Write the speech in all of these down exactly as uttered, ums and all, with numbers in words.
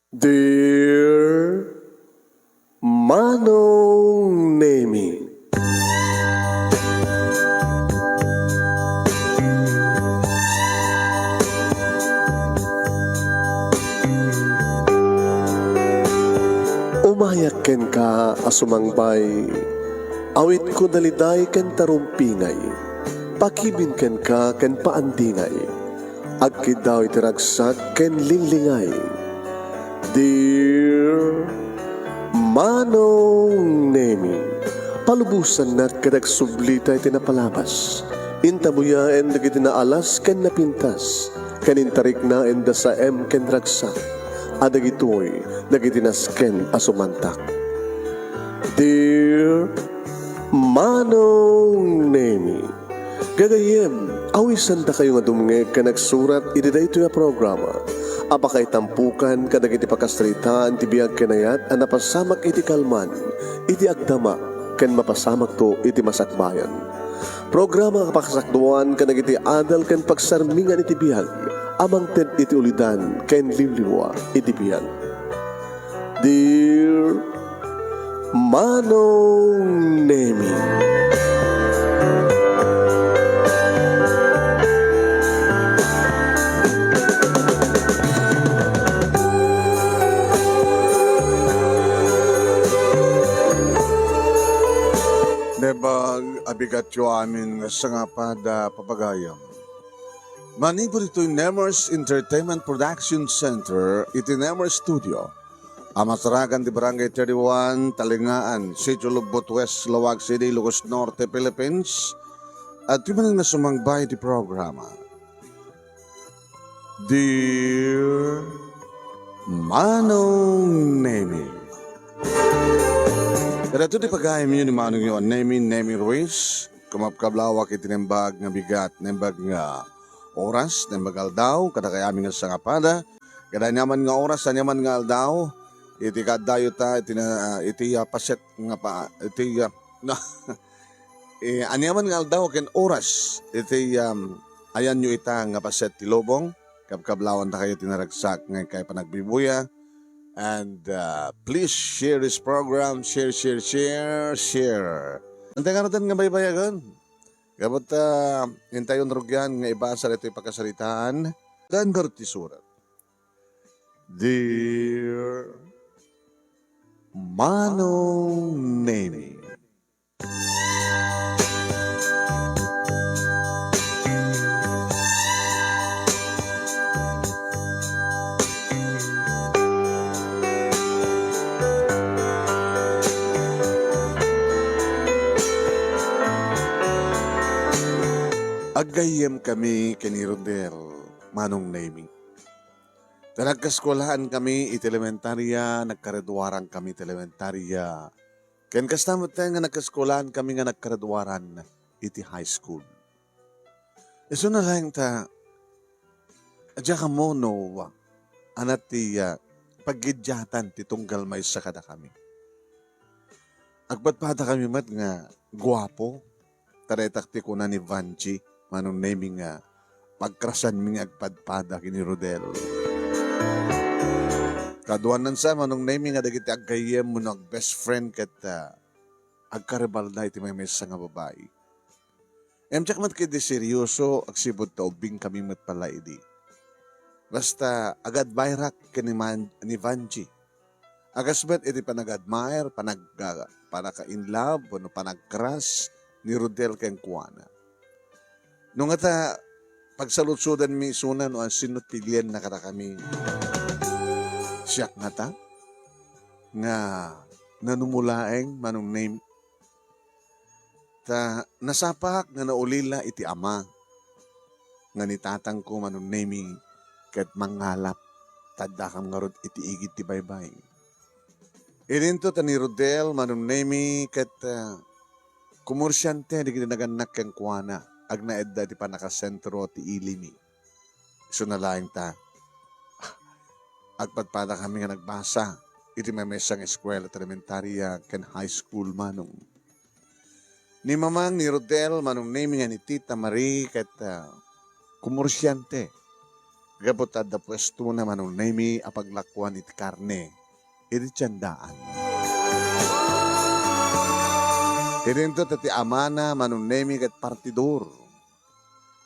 Dear Manong Nemi. Umayak kenka a sumangbay, awitko daliday ken tarumpingay, pakibin kenka ken paandingay. Agkiddaw iti ragsak ken linglingay. Dear Manong Nemi, palubosannak ket agsublita iti napalabas. Intabuyaen dagiti naalas ken napintas, ken intariknaen da saem ken ragsak, a dagitoy dagiti nasken a sumantak. Dear Manong Nemi, gagayyem, awisandakayo nga dumngeg ken agsurat iti daytoy a programa a pakaitampokan kadagiti pakasaritaan ti biag ken ayat a napasamak iti kalman, iti agdama, ken mapasamakto iti masakbayan. Programa a pakasakduan kadagiti adal ken pagsarmingan iti biag a mangted iti ulidan ken liwliwa iti biag. Dear Manong Nemi. Naimbag a bigatyo amin nga sangapad a papagayam. Manipud ditoy Nemers Entertainment Production Center iti Nemers Studio, a masarakan ti Barangay thirty-one, Talingaan, Sitio Lubbot West, Laoag City, Ilocos Norte, Philippines. Adtoy manen nga sumangbay ti programa. Dear Manong Nemi. Kadagitoy ti pagayamyo ni Manongyo a Nemi, Nemi Ruiz. Kumakabkablawak iti naimbag nga bigat, naimbag nga oras, naimbag nga aldaw, kadakayo amin nga sangapad. Kada aniaman nga oras, aniaman nga aldaw, iti kaaddayo ta, iti na, iti, ah, paset nga pa, iti, ah, na, eh, aniaman nga aldaw ken oras, iti, um, ayanyo ita nga paset ti lubong, kabkablawandakayo ti naragsak nga inkay panagbibuya. And, uh, please share this program. Share, share, share, share. Ania ti ngarud nga baybayagen? Gapu ta, intayon rugian nga ibasa daytoy pakasaritaan. Daan ngarud ti surat. Dear Manong Nemi. Aggayyemkami ken ni Rodel, Manong Nemi. Ta nagkaeskuelankami iti elementaria, nagkagraduarankami iti elementaria. Ken kasta met nga nagkaeskuelankami nga nagkagraduaran iti high school. Isuna laeng ta, diak ammo no ania ti, ah, paggiddiatan ti tunggal maysa kadakami. Agpadpadakami met nga guapo, ta dayta ti kuna ni Vanji, Manong Nemi, nga pagkrasanmi nga agpadpada ken ni Rodel. Kaduanan sa, Manong Nemi, nga dagiti aggayyem wenno ag-best friend ket, ah, agkaribalda iti maymaysa nga babai. Ngem diak met ketdi serioso, agsipud ta ubbingkami met pay idi. Basta, agadmirak ken ni Man-, ni Vanji. A kas met iti panag-admire, panag-, ah, panaka-in love, wenno panag-crush ni Rodel kenkuana. No ngata, pagsaludsodanmi isuna no asino ti ilianna kadakami. Siak ngata, nga nanumolaeng Manong Nemi. Ta nasapaak nga naulila iti ama nga ni tatangko Manong Nemi ket mangngalap ta addakam ngarud iti igid ti baybay. Idinto ta ni Rodel Manong Nemi ket, ah, komorsiante dagiti nagannak kenkuana, agnaedda iti pannakasentro ti ilimi. Isuna laeng ta, agpadpadakami nga nagbasa iti maymaysa nga eskuela ti elementaria ken high school, Manong. Ni mamang ni Rodel, Manong Nemi, nga ni Tita Marie ket, ah, komorsiante. gapu ta adda puestona Manong Nemi a paglakuan iti karne iti tiendaan. Idinto ta ti amana, Manong Nemi, ket partidor.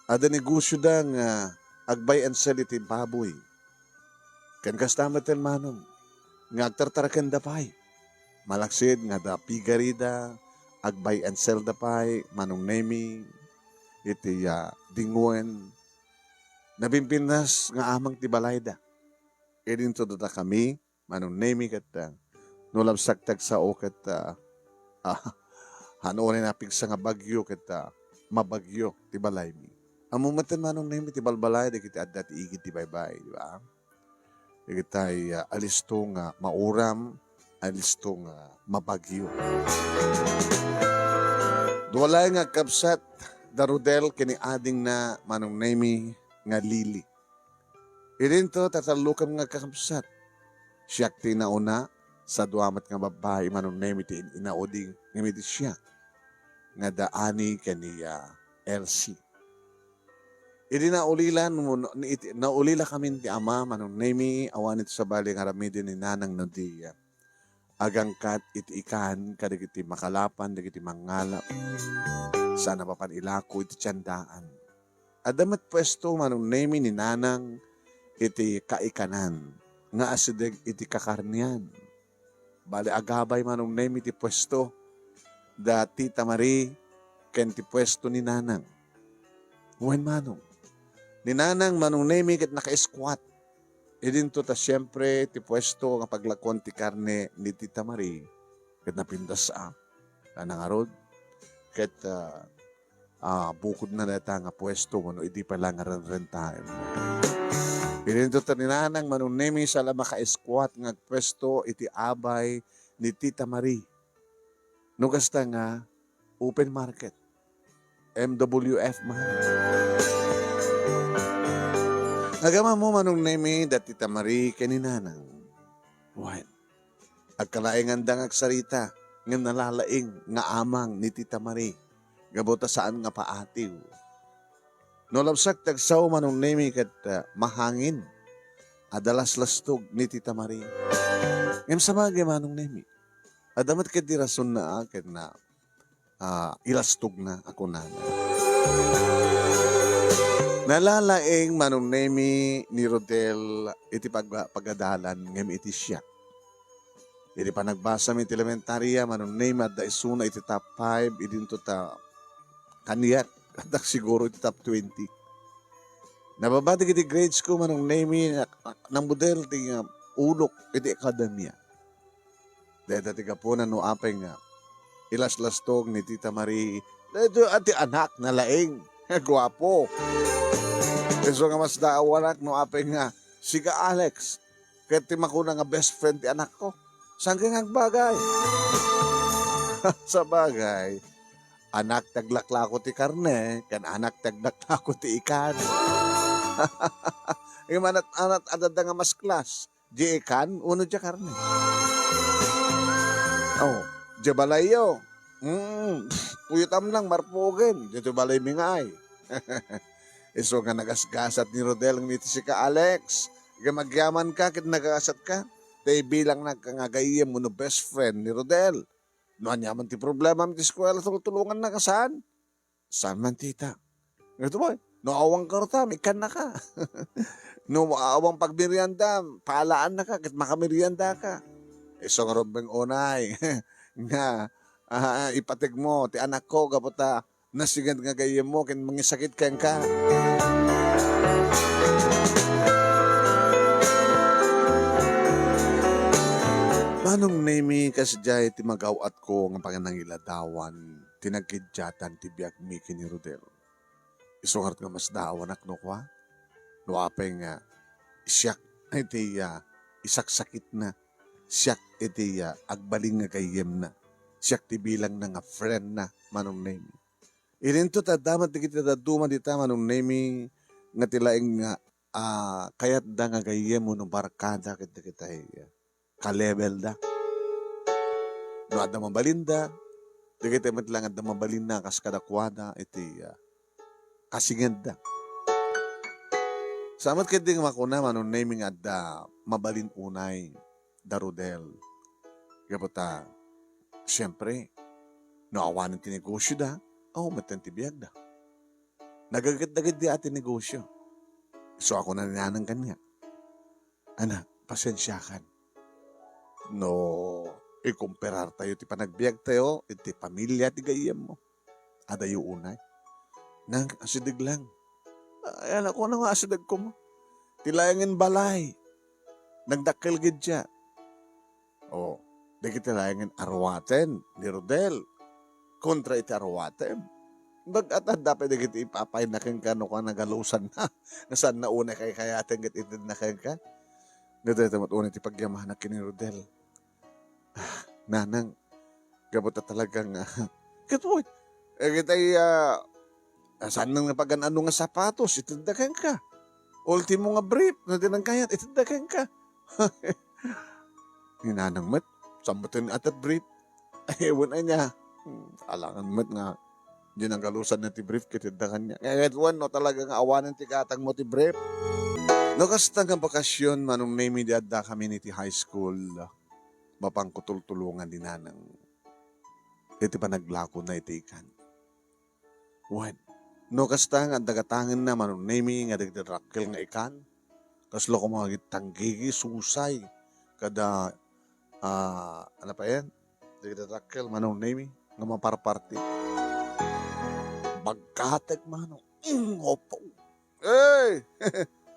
Adda negosioda nga ag-buy and sell iti baboy. Ken kasta met ti manong nga agtartarakenda pay. Malaksid nga adda pigarida, ag-buy and sell da pay, Manong Nemi, iti, ah, dinguen. Nabimpintas nga amang ti balayda. Idinto dakami, Manong Nemi, ket, ah, no labsak ti agsao ket, ah, ah, han unay napigsa nga bagyo ket, ah, mabagyo ti balaymi. Ammom met, Manong Nemi, ti balbalay dagiti adda ti igid ti baybay, di ba? Dagitay, ah, alisto nga mauram, alisto nga mabagyo. Dua laeng nga agkabsat da Rodel ken ni adingna, Manong Nemi, nga Lily. Idinto ta tallokem nga agkakabsat. Siak ti inauna, sa dua met nga babbai, Manong Nemi, ti in-, inaudi ngem idi siak nga da Annie ken ni, ah, Elsie. Idi naulila, no, no, iti, naulila kamin ti ama, Manong Nemi, awan iti sabali nga aramiden ni nanang no di, ah, agangkat iti ikan kadagiti makalapan dagiti mangngalap. Saan a mapan ilako iti tiendaan. Adda met puesto, Manong Nemi, ni nanang iti kaikanan nga asideg iti kakarnian. Bali, agabay, Manong Nemi, ti puesto da Tita Marie ken ti puesto ni nanang. Wen, Manong. Ni nanang, Manong Nemi, ket naka-squat. Idinto ta siempre ti puesto nga paglakuan ti karne ni Tita Marie ket napintas a. Nanang ngarud ket, ah, ah, bukodna dayta nga puesto wenno idi pay la nga renrentaen. Idinto ta ni nanang, Manong Nemi, saan la maka-squat nga agpuesto iti abay ni Tita Marie. No kasta nga open market, M W F man. Agama mo, Manong Nemi, da Tita Marie ken ni nanang. Wen, agkalainganda nga agsarita ngem nalalaing nga amang ni Tita Marie gapu ta saan nga paatiw. No labsak ti agsao, Manong Nemi, ket, ah, mahangin a dalaslastog ni Tita Marie. Ngem sabagay, Manong Nemi, adda met ketdi rasonna a ket na ah, ilastogna a kunana. Nalalaing, Manong Nemi, ni Rodel iti pag-, pagadalan ngem iti siak. Iti panagbasam iti elementaria, Manong Nemi, adda isuna iti top five, idinto ta kaniak, adda siguro iti top twenty. Nababa dagiti grades ko, Manong Nemi, na-, namudel ti, ah, ulok iti akademia. Dayta ti gapuna no apay nga ilaslastog ni Tita Marie. Daytoy a ti anak, nalaing. Guapo. Isu nga masdaawanak no apay nga sika Alex ket ti makuna nga best friend ti anakko. Saan kay nga agbagay? Sabagay, anak ti aglaklako ti karne, ken anak ti aglaklako ti ikan. Imanat-anat adada nga mas class. Diay ikan wenno diay karne? Oh, diay balayyo. Mm, puyotam lang, marpugen. Diay balaymi ngay. Isu nga nagasgasat ni Rodel ngem iti sika, Alex. Ngem agyamanka ket nagasatka. Ta ibilangnak nga gayyem wenno best friend ni Rodel. No aniaman ti problemam iti eskuela, tultulongannaka, saan? Saan man, tita? Ito ba? No awan ka rita, ikkannaka. No awan pagmerienda, paalaannaka, ket makameriendaka. Isu nga rumbeng unay nga, ah, ipateg mo ti anakko gapu ta nasinged nga gayyemmo ken mangisakit kenka. Manong Nemi, kasdiay ti magaw-atko nga panangiladawan ti nagkiddiatan ti biagmi ken ni Rodel. Isu ngarud nga masdaawanak no kua, no apay nga siak iti, ah, isaksakitna, siak iti, ah, agbalin nga gayyemna, siak ti bilangna nga friendna, Manong Nemi. Idinto ta adda met dagiti dadduma dita, Manong Nemi, nga ti laeng nga, ah, kayatda nga gayyem wenno barkada ket dagitay, ah, ka-levelda. No adda mabalinda, dagiti met lang adda mabalinna kas kadakuada iti, ah, kasingedda. Sa met ketdi nga makuna, Manong Nemi, nga adda mabalin unay da Rodel. Gapu ta, siyempre, no awanen ti negosyo da, awan met ti biag da. Nagaget dagiti a ti negosyo. So, ako na ni nanang kaniak, "Anak, pasensiakan. No, ikumperartayo ti panagbiagtayo iti pamilia ti gayyemmo. Adayo unay." "Nang, asideg lang." "Ay, anak ko, ano nga asideg ko mo? Ti laengen balay, nagdakkel gidya." Oh, dagiti laengen aruaten ni Rodel kontra iti aruatem. Bag-at adda pay dagiti ipapainna kenka no kua nagalusanna, nga saanna unay kaykayaten ket itedna kenka. Nga dayta met unay ti pagyamanak ken ni Rodel. "Ah, nanang, gapu ta talaga nga," ket wen, eh, kitay, ah, ah, saan nga pagan-ano nga sapatos, itedda kenka. Ultimo nga brief, no di nagkayat, itedda kenka. Ni nanang met, sambutan nga atat brief. Ay, wen ania. Hmm, alangan met nga, di nagalusan na ti brief, kitedda kaniak. Kaya wen, no, talaga nga awanen ti katang mo ti brief. No, kasta nga bakasyon, Manong Nemi, di adda kami ni ti high school. Mapangkutultulongan ni nanang iti panaglakona iti ikan. Wen, no kasta nga adda gatangenna, Manong Nemi, nga dagiti dakkel nga ikan, kasla koma dagiti tanggigi, susay, kada, ah, ano pa yan? Dagiti dakkel, Manong Nemi, nga maparparti. Bagkatek, Manong. Mm, opo. Hey!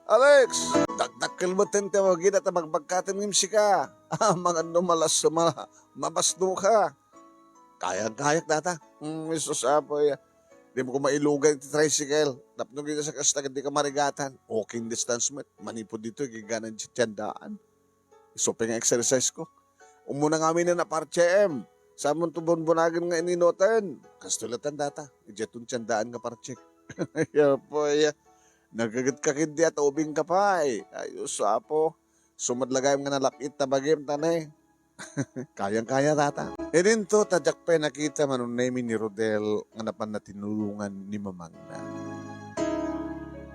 Alex! Dakdakkel met ti bagina ta magbagkaten ngem sika. Amangan no malas-, ma-, mabasno ka. Kayang-kayak data. Hmm, Jesus, apo ya. Di mo ko mailugay ti tricycle. Tapno gina sa kasta, di ka marigatan. Walking distance met. Manipod dito, giganan ti tiandaan. Isu pay nga exercise ko. Umuna ngamin na parche, em. Saan mo to bunbunagen nga ininoten? Kastoy latta data. Idiay ton tiandaan nga parche. Ya po, ya. Nagaget ka kindi at ubing ka pay. Ayos, apo. Sumadlagayam nga nalak-it ta bagim, tane. Kayang-kaya, tata. Idinto, ta diak pay nakita, Manong Nemi, ni Rodel nga napan natinulongan ni mamangna.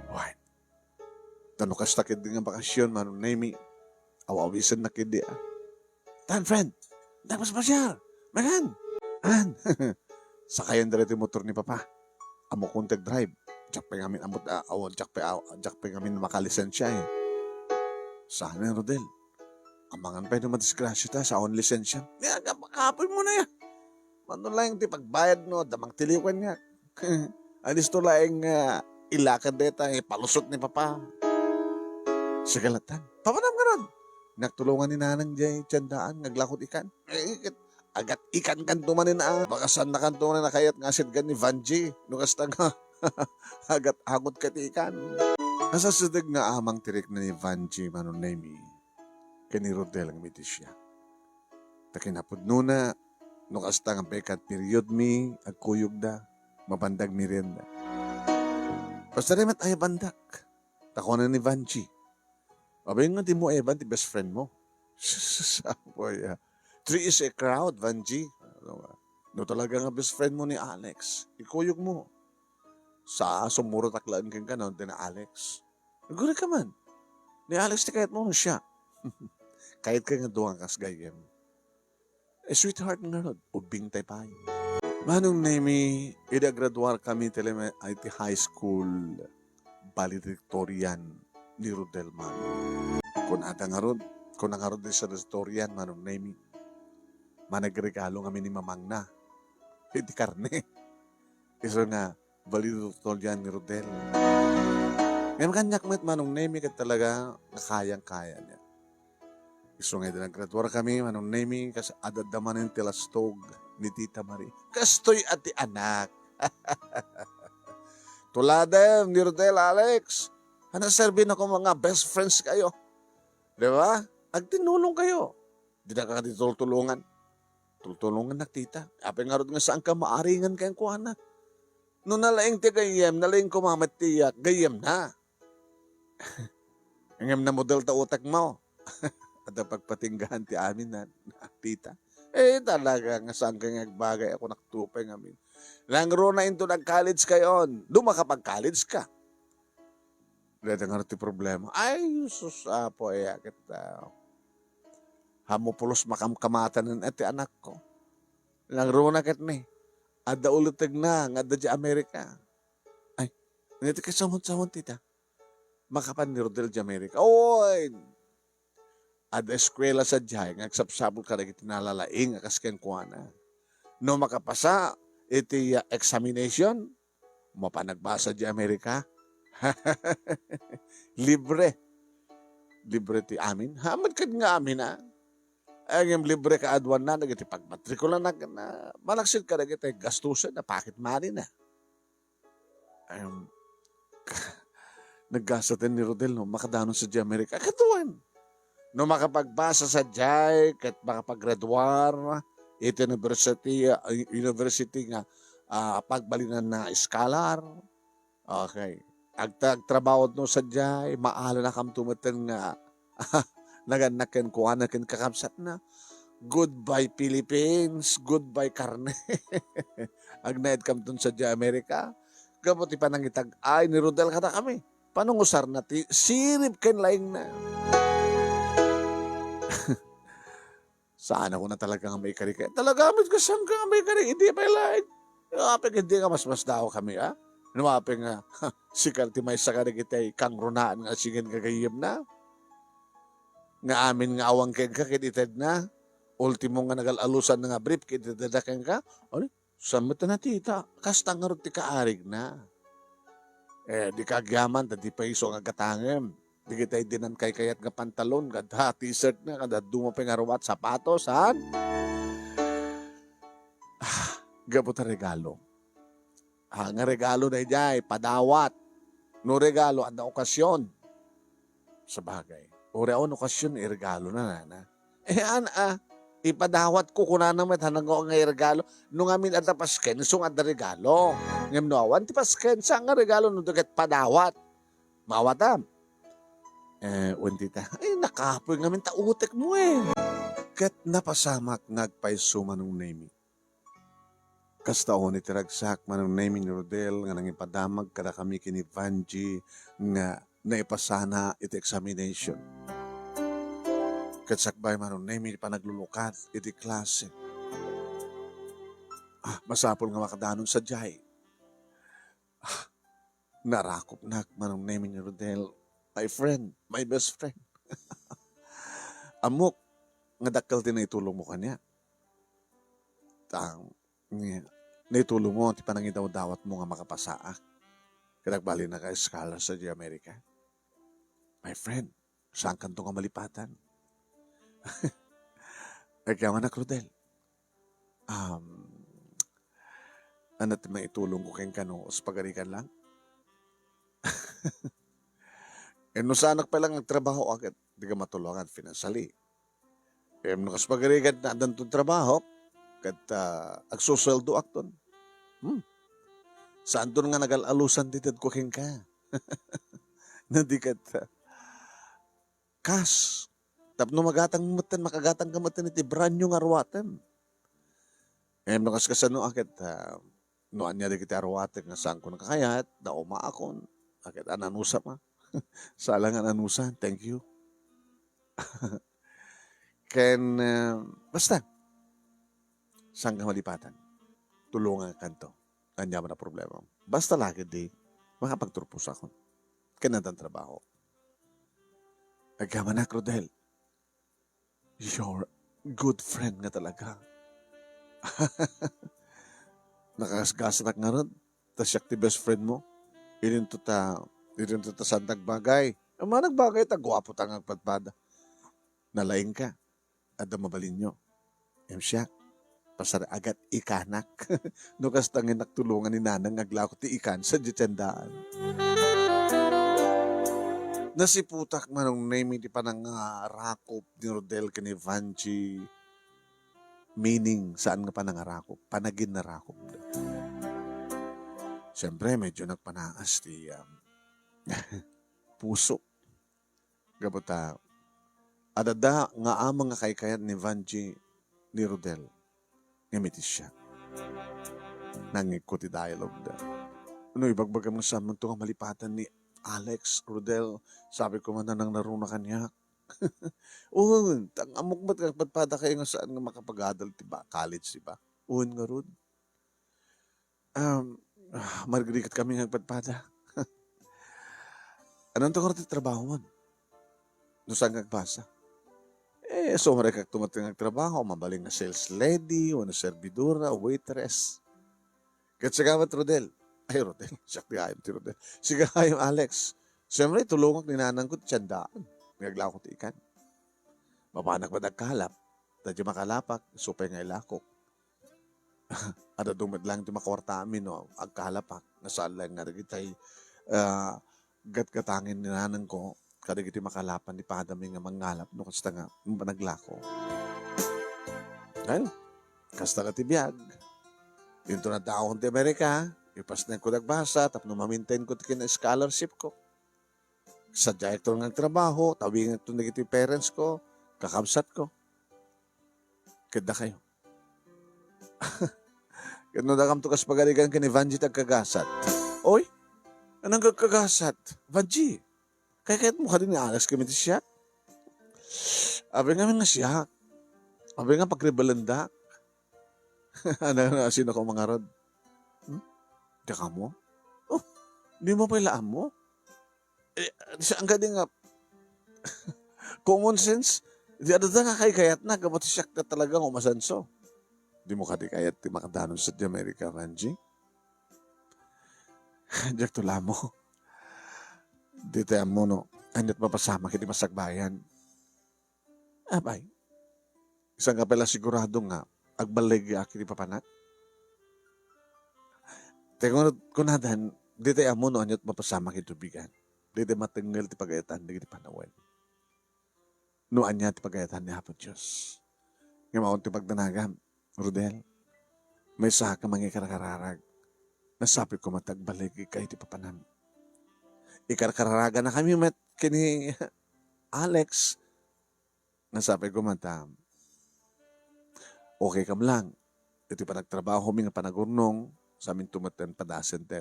Wen, ta no kasta ketdi nga bakasyon, Manong Nemi, aw-awisen na ketdi, ah. Tan, friend, dapat spasiar. Megan! An! Sakayan dira ti motor ni Papa. Ammok ti drive. Diak pay ngamin ammok, ah, aw, diak pay, aw, diak pay ngamin makalisensia, eh. Saan, Rodel? Amangan pay no madisgrasya ta, saan lisensia? Ya, kap-, kapoy mo na ya. Mano laeng ti pagbayad no, damang tiliw kaniak. Ay, disto laeng nga ilakad deta, eh, palusot ni Papa. Sige latan. Papanam ka ron. Nagtulongan ni Nanang jay tiandaan, nga aglakod ikan. Eh, ket agat ikan kanto manen, ah. Baka saan na kanto manen nakayat nga asidgan ni Vanji. No kasta nga, agat angot ka ti ikan. Nasasideg nga amang ti rikna ni Vanji, Manong Nemi, ken ni Rodel nga mitisiak. Ta kinapudnona, no kasta nga vacant period mi, agkuyogda, mabanda agmerienda. Basta di met aya bandak. Ta kuna ni Vanji, "Abay nga di mo eban ti best friend mo." Sus, apoy, ah. Three is a crowd, Vanji. Ano nga? No talaga nga best friend mo ni Alex, ikuyog mo. Sa sumurotak laeng kenka, no, di na Alex. Aguri ka man. Ni Alex ti kayat mo, no siya. Kayat ka nga duang kas gayyem. Eh, sweetheart ngarud, ubing tay pay. Manong Nemi, idi agraduar kami ti eleme-, ay, ti high school, valedictorian ni Rodel, Manong. Kunada ngarud, kuna ngarud ti salutatorian, Manong Nemi, managregalo ngamin ni mamangna iti karne. Isu nga, valedictorian ni Rodel. Ngem kaniak met, Manong Nemi, ket talaga nga kayang-kaya niya. Isu nga idi naggraduar kami, Manong Nemi, kas adda manen ti lastog ni Tita Marie. Kastoy a ti anak. Tuladem ni Rodel, Alex. Ano serbi na kung mga best friends kayo? Di ba? Agtinulong kayo. Di na ka di tultulungan. Tultulungan na, tita. Apay ngarud nga saan ka maaringan kenkuana? No nalaing ti gayyem, nalaing koma met ti iyak, gayyem na. Ngem namudel ta utek mo. Adda pagpatinggaan ti amin na, tita. Eh, talaga nga saan ka nga agbagay ako naktupay ngamin. Langruna into nag-college kayon. Duma ka pag-college ka. Dayta ngarud ti problema. Ay, sus, Apo, aya ket, ah, hammo pulos makamkamatanen ti anakko. Nangruna ket ni, adda ulitegna nga adda di Amerika. Ay, ania ti kasamun-samun, tita? Makapan ni Rodel di Amerika. Oy! Adda eskuela sadiay nga agsapsapul kadagiti nalalaing a kas kenkuana. No makapasa iti, ah, examination, mapan agbasa di Amerika. Libre. Libre ti amin. Hamet ket nga amin, ah. Ay, ngem libre kaaduanna dagiti pagmatrikulanak na malaksid kadagiti gastusen a pocket money na. Em, naggasaten ni Rodel no makadanon sadiay Amerika. Kaduan, no makapagbasa sadiay ket makapaggraduar iti university, ah, university nga, ah, pagbalinanna scholar. Okay. Agta-, agtrabaho no sadiay, maala na kamto metten nga nagannak kenkuana ken kakabsatna. Goodbye, Philippines. Goodbye, karne. Agnaed kamton sadiay Amerika. Gapu ti panangitag-ay ni Rodel kadakami. Panungusarna ti sirib ken laingna. Saan ako na talaga nga maikari kay. Talaga, amin ka saan ka nga maikari? Hindi pa ilaig. Apay, hindi nga mas mas daw kami, ah. No apay nga, sika ti maysa kadagiti kangrunaan nga singin nga gayyem na. Nga amin nga awan kenka ket ited na. Ultimo nga nagal-alusan na nga brief ket ited na kenka. Ano? Saan met ta natita? Kasta ngarud ti kaarig na. Eh, di kagyaman, ta di pay isu nga gatangem. Dagiti dinan kaykayat nga pantalon, kada t-shirt na, kada duma pay nga ruat, sapatos, han? Ah, gapu ta regalo. Ah, nga regalo daydiay, padawat. No regalo, adda okasyon. Sabagay, uray awan okasyon, iregalo na, nana. Eh, an, ah, ipadawat ko, kunana met, hanang nga iregalo. No ngamin adda pasken, isu nga adda regalo. Ngem no awan ti pasken, saan nga regalo no di ket padawat? Maawatam? Eh, wen tita. Ay, nakapoy ngamin ta utek mo, eh. Ket napasamak nga agpayso Manong Nemi. Kasta unay ti ragsak, Manong Nemi, ni Rodel nga nangipadamag kadakami ken ni Vangie nga naipasana iti examination. Ket sakbay, Manong Nemi, ti panaglulukat iti klase. Ah, masapul nga makadanon sadiay. Ah, narakopnak, Manong Nemi, ni Rodel. My friend, my best friend. Ammok nga dakkel ti naitulongmo kaniak. Ta, nga, naitulongmo ti panangidawdawatmo nga makapasaak. Ket agbalinaka scholar sadiay Amerika. My friend, saankanto nga malipatan. Agyamanak, Rodel. Um, ania ti maitulongko kenka no, kas pagarikan lang? Eh, no saanak pay lang agtrabaho, ket di ka matulongan financially. Eh, no kas pagarikan, addanton trabaho, ket, ah, agsusueldoakton. Hmm. Saanton nga nagal-alusan ti tedko kenka? No di ket, ah, kas. Tapno magatang metten, makagatang ka metten iti brand new nga ruatem. Ngem no kas-, kasano a ket, ah, no ania dagiti aruatek nga saanko nga kayat, daomaakon. A ket ananusam a. Sala nga ananusan, thank you. Ken, ah, basta, saan ka malipatan? Tulongankanto. Ania man a problema. Basta la ketdi, makapagturposakon. Ken addan trabaho. Agyamanak, Rodel. You're good friend nga talaga. Nakagasgasatak ngarud, ta siak ti best friend mo. Idinto ta, idinto ta saan ta agbagay. Ammok, nagbagay ta, guapo ta nga agpadpada. Nalaing ka. Adda mabalinyo. Ngem siak, pasar-, agat ikanak. No kasta nga innak tulongan ni Nanang nga aglako ti ikan sadiay tiendaan. Nasiputak, Manong Nemi, ti panangarakop ni Rodel ken ni Vangie. Meaning, saan nga panangarakop? Panaginnarakop. Siyempre, medyo nagpanaas ti, um, puso. Gapu ta, adda nga amin nga kaykayat ni Vangie ni Rodel, ngem iti siak. Nangngegko ti dialogue da. No ibagbagam nga saanto nga malipatan ni, Alex, Rodel, sabi ko man, nangnaruna kaniak. Wen, ta ammok met nga padpada kayo nga saan nga makapagadal ti ba-, college, di ba? Wen ngarud. Um, ah, marigrigat kami nga agpadpada. Anonto nga ti trabaho man? No saan nga agbasa? Eh, sumarekak tumateng nga trabaho, mabalin nga sales lady, wenno servidora, waitress. Ket sika met, Rodel. Ay, Rodel, siak ti ayam ti Rodel. Sika ayam, Alex. Siyempre, tulongak ni nanangko ti tiendaan. Nga aglako ti ikan. Mapanak met agkalap. Ta di makalapak, isu pay nga ilakok. Adda met lang ti makuarta amin, no, agkalapak. Nga saan lang nga dagitay, ah, gatgatangen ni nanangko, kadagiti makalapan ni padami nga mangngalap, no, kasta nga panaglako. Well, kasta nga ti biag. Inton addaon ti Amerika, ipasnek ko dagbasa, tapno mamintain ko ti kina-scholarship ko. Sadiayakto nga agtrabaho, tawingakto dagiti parents ko, kakabsat ko. Ket dakayo. Ket no dakamto kas pagarigan ken ni Vanji ti agkagasat. Oy, anang agkagasat? Vanji, kaykayatmo kadi ni Alex ken ni Tisha? Abi ngamin nga siak. Abi nga pagrebelendak. Ano, ano, sino ko mangarod? Hmm? Diak ammo? Oh, dimo pay la ammo? Eh, saan kadi nga common sense? Di adda nga kaykayatna, gapu ti siak nga talaga nga umasenso. Dimo kadi kayat ti makadanon sadiay Amerika, Vanji? Diakto la ammo. Dita ammo no aniat mapasamak iti masakbayan. Apay, saan ka pay la sigurado nga agballigiak iti papanak? Ti kun-, kunadan, dita ammo no aniat mapasamak iti tubigan. Dita matengngel ti pagayatan dagiti panawen. No ania ti pagayatan ni Apo Dios. Ngem awan ti pagdanagam, Rodel, maysaak nga mangikarkararag. Nasapit koma ti agballigika iti papanam. Ikarkararaganakami met ken ni Alex. Nasapit koma ta okay kam lang iti panagtrabahomi nga panagurnong, saminto met ti padasen ti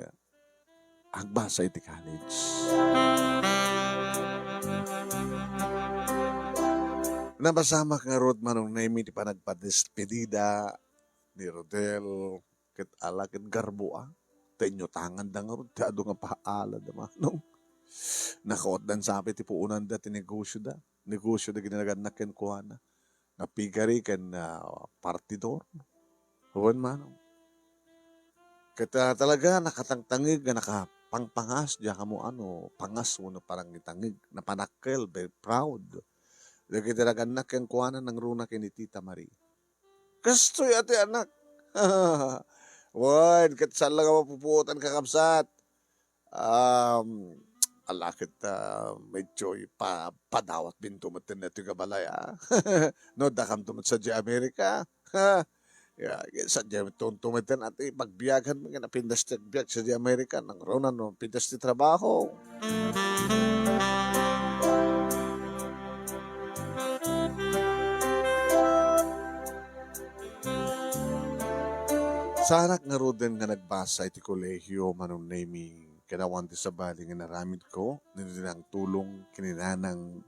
agbasa iti college. Napasamak ngarud, Manong Nemy, ti panagpadespedida ni Rodel ket ala ket garbo a. Ta inyutanganda ngarud ti adu nga paala da, Manong. Nakautdan sa pay ti puonanda ti negosioda. Negosio dagiti nagannak kenkuana. Nga piggery ken, ah, partidor. Wen, Manong. Ket, ah, talaga nakatangtangig nga nakapangpangas, diak ammo no pangas wenno panangitangig. Napanakkel, very proud. Dagiti nagannak kenkuana nangruna ken ni Tita Marie. Kastoy a ti anak. Wen, ket saan la nga mapupuotan, kakabsat. Um, ala ket, ah, medyo ipa-, padawatminto met ditoy nga balay, a. No, addakamto met sadiay Amerika. Ya, sadiay met ti agbiaganmi nga napintas ti agbiag sadiay Amerika, nangruna no pintas ti trabaho. Saanak ngaruden nga nagbasa iti kolehio, Manong Nemy, ket awan ti sabali nga inaramidko, no di nangtulong ken ni nanang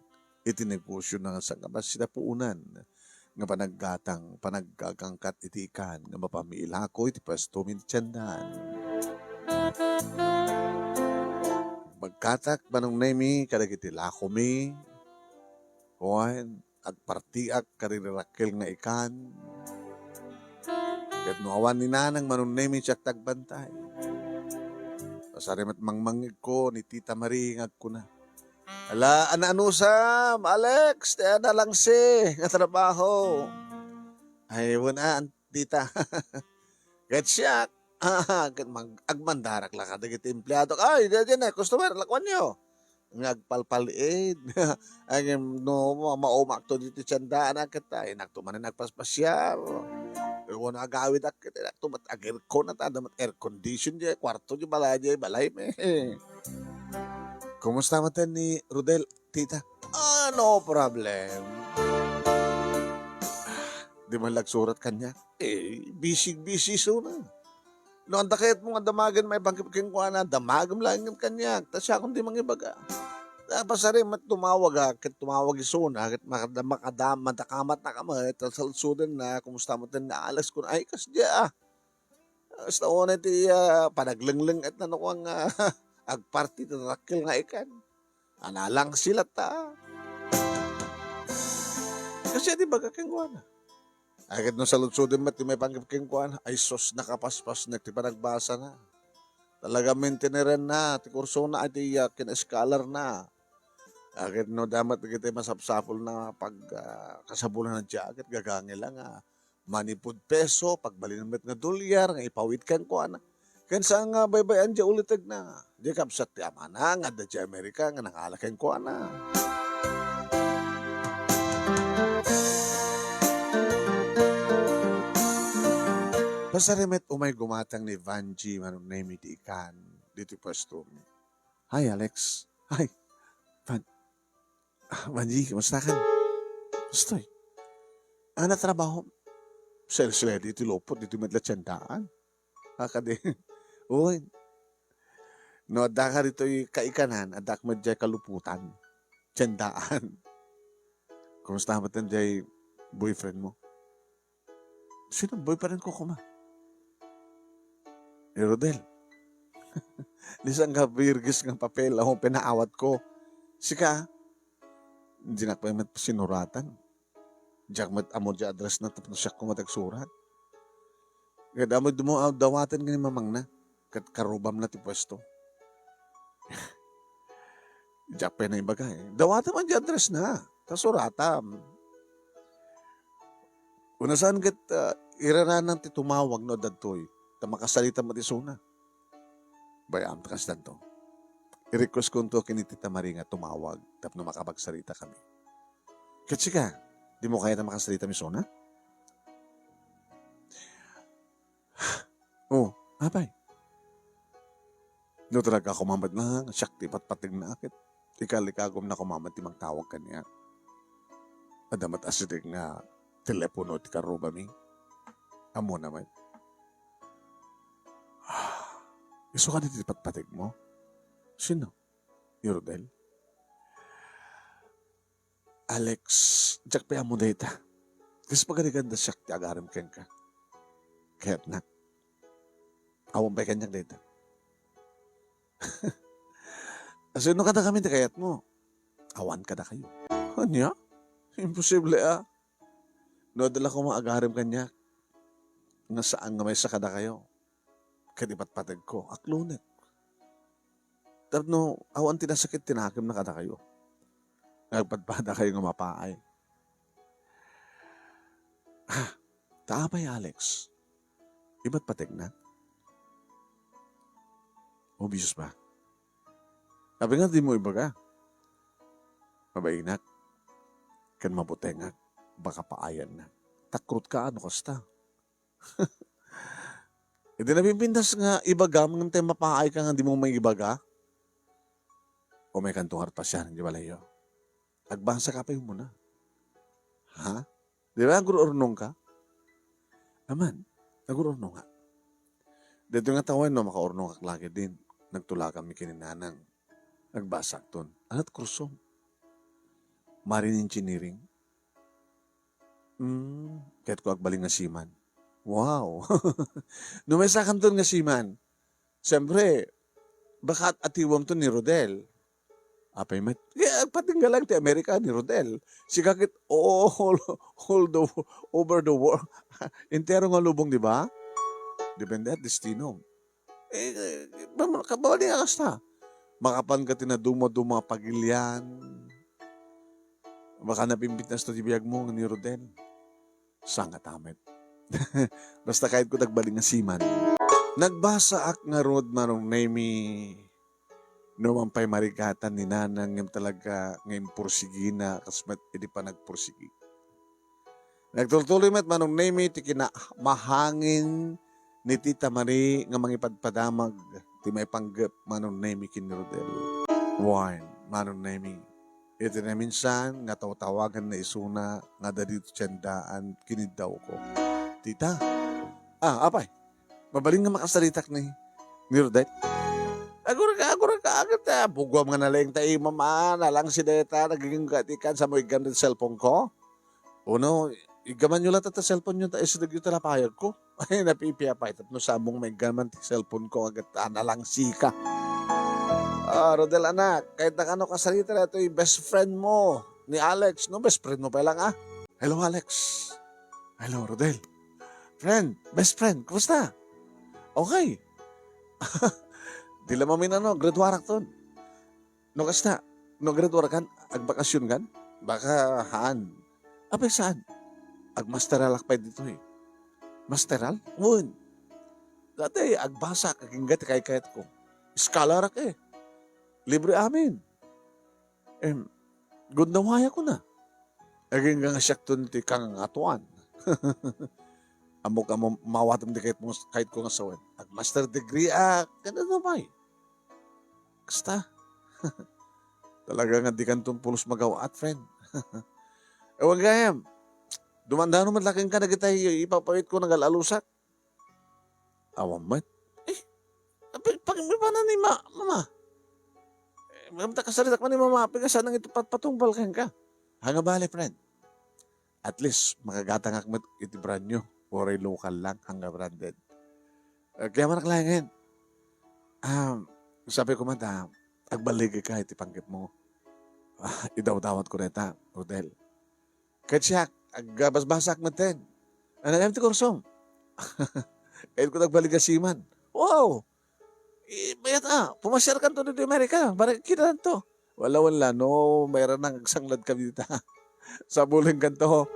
iti negosiona nga sangkabas iti puonan nga panaggatang, panaggagangkat iti ikan nga mapami ilako iti puestomi iti tiendaan. Bagkatak, Manong Nemy, kadagiti lakomi, wen, agpartiak kadagiti rakkel nga ikan. Ket no awan ni nanang, Manong Nemy, siak ti agbantay. Kasari met mangmangngegko ni Tita Marie nga agkuna, "Ala, ano-anusam, Alex, ti nalangsi nga trabaho?" "Ay, wen a, Tita." "Ket siak, ah, ket mag-, agmandarak la kadagiti empleadok." "Ay, daydiay, customer, lakuanyo." Nga agpalpaliid. Ngem no ma-, maumakto ditoy tiendaan, ket, ah, inakto manen agpaspasiar. Wenno agawidak, ket inakto met ag-aircon, ta adda met air condition diay kuarto, diay balay, diay balaymi. Kumusta met ni Rodel, Tita? Ah, no problem. Di man la agsurat kaniak. Eh, busy-busy isuna. No, adda kayatmo nga damagen maipanggep kenkuana, damagem laeng kaniak, ta siakon ti mangibaga. Ta pasari met tumawag a, ket tumawag isuna, ket makada-, makada-, madakamatna ka met, ta saludsodenna, kumusta met ni Alex? Kun, ay, kasdiay, ah. Basta unay ti, ah, panaglengleng-etna no kua nga agparti ti dakkel nga ikan. Analangsi latta. Kasdiay ti ibaga kenkuana. Ay, ket no saludsoden met ti maipanggep kenkuana, ay sus, nakapaspasnek ti panagbasana. Talaga, mintinerenna ti kursona, ay ti, ah, kina-scholarna. Ay, ket no adda met dagiti masapsapulna pag, ah, kasabulan na diay, ket gagangay la nga manipud peso, pagbalin met nga dolyar nga ipawid kenkuana. Ken saan nga baybay-an diay ulitegna. Diay kabsat ti amana nga adda diay Amerika nga nangala kenkuana. Pasari met umay gumatang ni Vangie Manong Nemy ti ikan ditoy puesto. Hi, Alex. Hi. Van-, Ah, Vangie, kumusta kan? Kastoy. Ana trabaho? Sales lady ti lupot, ditoy met la tiendaan. Kadi. Uy. No, adda ka ditoy kaikanan, adda ka met diay kaluputan. Tiendaan. Kumusta met diay boyfriend mo? Sino boyfriend ko, kuma? Ni Rodel. Di saan nga birgis nga papel, ako pinaawat ko. Sika, dinak pay met sinuratan. Diak met ammo diay address na tapno siak koma ti agsurat. Ket ammo dumo, ah, dawaten nga ni mamangna. Ket karrubamna ti puesto. Diak pay naibaga, eh. Dawatam diay address na. Ta suratam. Kuna saan ket, ah, iraranan ti tumawag no adda ditoy. Ta makasarita met isuna. Bay-am ta kasdanto. I-request konto ken ni Tita Marie nga tumawag tapno makapagsaritami. Ket sika, dimo kayat a makasarita isuna? Oh, apay. No talaga koma met nga siak ti ipatpategna ket ikalikagumna koma met ti mangtawag kaniak. Adda met asideg nga telepono ti karrubami. Ammona met. Isu kadi ti patpategmo? Sino? Ni Rodel? Alex, diak pay ammo dayta. Kas pagarigan da siak ti agarem kenka. Kayatnak. Awan pay kaniak dayta. Asino kadakami ti kayatmo? Awan kadakayo. Ania? Imposible, ah. No adda la koma agarem kaniak, nga saan nga maysa kadakayo, ket ipatpategko, aklonek. Tapno awan ti nasakit ti nakemna kadakayo. Nga agpadpadakayo nga mapaay. Ah, ta apay, Alex? Ipatpategnak? Obvious ba? Apay nga dimo ibaga? Mabainak ken mabutengak, baka paayannak. Takrutka no kasta. Iti napimpintas nga ibagam ngem tay mapaayka nga dimo maibaga? Umaykanto nga pasian iti balayyo. Agbasaka pay umuna. Ha? Di ba, agur-urnongka? Aman, agur-urnongak. Daytoy nga tawen no makaurnongak la ketdin, nagtulaganmi ken ni Nanang. Nagbasakton. Ania't kursom? Marine engineering? Hmm, kayatko agbalin nga seaman. Wow! No maysakanton nga seaman, siyempre, baka atiwemto ni Rodel. Apay met. Kaya agpatingga lang ti Amerika ni Rodel. Sika ket all, all the, over the world. Entero nga lubong, di ba? Depende at destino. Eh, eh, bam-, kabali nga kasta. Makapanka ti naduma-duma a pagilian. Baka napimpintas to ti biagmo nga ni Rodel. Sangatamet. Basta kayatko agbalin nga seaman. Nagbasaak ngarud, Manong Nemy, no man pay marigatan ni Nanang ngem talaga nga impursigina kas met idi panagpursigi. Nagtultuloy met, Manong Nemy, ti kinamahangin ni Tita Marie nga mangipadpadamag ti maipanggep, Manong Nemy, ken ni Rodel. Wen, Manong Nemy, iti naminsan nga tawtawaganna isuna nga adda ditoy tiendaan, kiniddawko. Tita? Ah, apay? Mabalin nga makasaritak ni, ni Rodel? Aguraka, aguraka, aguraka. Buguam nga nalaing ta imam, ah, nalangsi dayta, nagiging gatikan sa mo igam ti cellphone ko. Uno, igaman yo latta ta cellphone yo ta isideg yo ta lapayag ko. Ay, napipiapay, tapno sabong maiggaman ti cellphone ko, agat, ah, nalangsi ka. Ah, Rodel, anak, kahit na kano kasarita na ito'y best friend mo ni Alex, no? Best friend mo pa lang, ah. Hello, Alex. Hello, Rodel. Friend, best friend, kumusta? Okay. Di lang mamin ano, graduarak ton. No kasta, no graduar kan, agbakasyon kan? Baka haan. Apay saan? Agmasteralak pay ditoy. Masteral? Wen. Dati, agbasa, kagingga ti kaykayat ko. Scholar ak eh. Libre amin. Em, gundawaya ko na. Agingga nga siak ton ti kangangatuan. Ammok a mawatem ti kayat mo, kayat ko nga sawen. Ag-master degree ak, kada na pay. Kasta. Talaga nga di kanton pulos magaw-at, friend. Ewan gayam. Dumandano met la kenka dagitay ipapawit ko nga al-alusak. Awan met. Eh, pag-, pag-, paano ni ma-, mama? Eh, maganda kasaritak man ni mama, apay nga saan nang ito pat-, patungpal kenka. Hanga bale, friend. At least, makagatangak met iti brand new. Uray local lang, hanga branded. Eh, kaya manak laengen. Um, sabi ko man ta, agbaligi ka iti panggep mo. Ah, idawdawat ko deta, Rodel. Ket siak, agbasbasak metten. Ano ti kursom? Ket ko nagbaligasiman. Wow! Eh, bayat a, pumasyar kanto ditoy Amerika. Para kita tanto. Wala, wala, no, mayroon nang agsanglad kami dita. Sabuling kanto.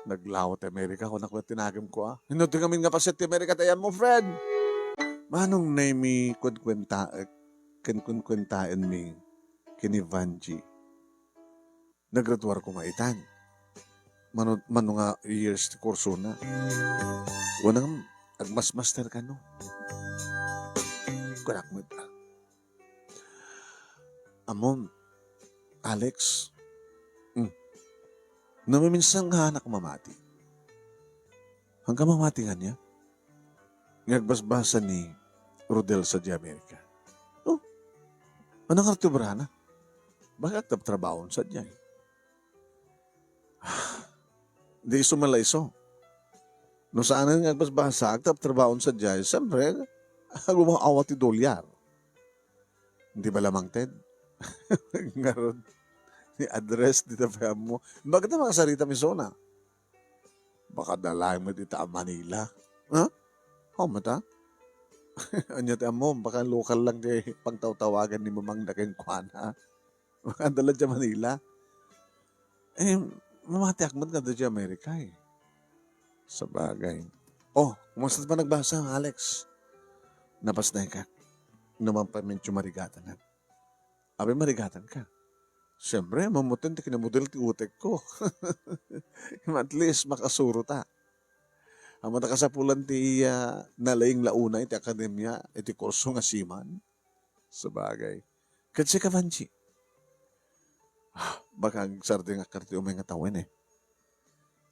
Naglawa ti Amerika, kunak met tinagem ko, ah. Hino ti ngamin nga paset ti Amerika, tayan mo, friend? Manong Nemi, kunkwenta-, ken kunkwentaenmi, ken ni Vanji. Nagraduar koma itan. Mano, mano nga years ti kursona? Kunam, agmasmaster kano? Kunak met, ah. Ammom, Alex, hmm, namiminsan nga anak mamati. Hangka mamati nga niya? Nga agbasbasa ni Rodel sadiay Amerika. Oh, ano nga ti obrana? Baka agtabtrabaon sadiay. Di isu man la isu. No saanen nga agbasbasa, agtabtrabaon sadiay, siyempre, agumaawa ti dolyar. Di ba lamang, Ted? Ngarud, ni address dita pay ammo. Bakit na makasarita mi sona? Baka dalayan mo dita a Manila. Ha? Oh, mata? Anya ti ammo, baka lokal lang ti pagtawtawagan ni Mamang na kenkuana. Baka dala dyan Manila. Eh, mamati ak met nga dyan Amerika eh. Sabagay. Oh, kumusta pa nagbasa, Alex? Napasnay ka? Naman pa medyo marigatan na. Abi, marigatan ka. Siyempre, mamutin ti kinamudel ti utek ko. At least, makasuro ta. Ammo ta kasapulan ti iya nalaing la unay iti akademia, iti kurso nga siman. Sabagay. Ket sika, Vanji? Ah, baka agsardengak kadagiti umay nga tawen eh.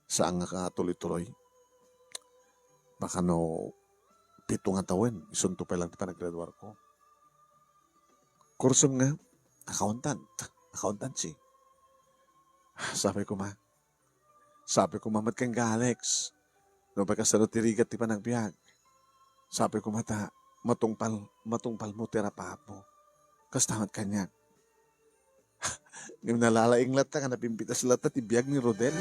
Saan nga katuloy-tuloy. Baka no pito nga tawen, isunto pay lang ti panagraduar ko. Kursom nga, accountant. Accountancy. Sabi ko ma, sabi ko ma, met kenka, Alex. No, pay kasano ti rigat ti panagbiag? Sabi ko mata, matungpal, matungpal mo ti rapaap mo. Kasta met kaniak. Ngem nalalaing latta nga napimpitas latta ti biag ni Rodel.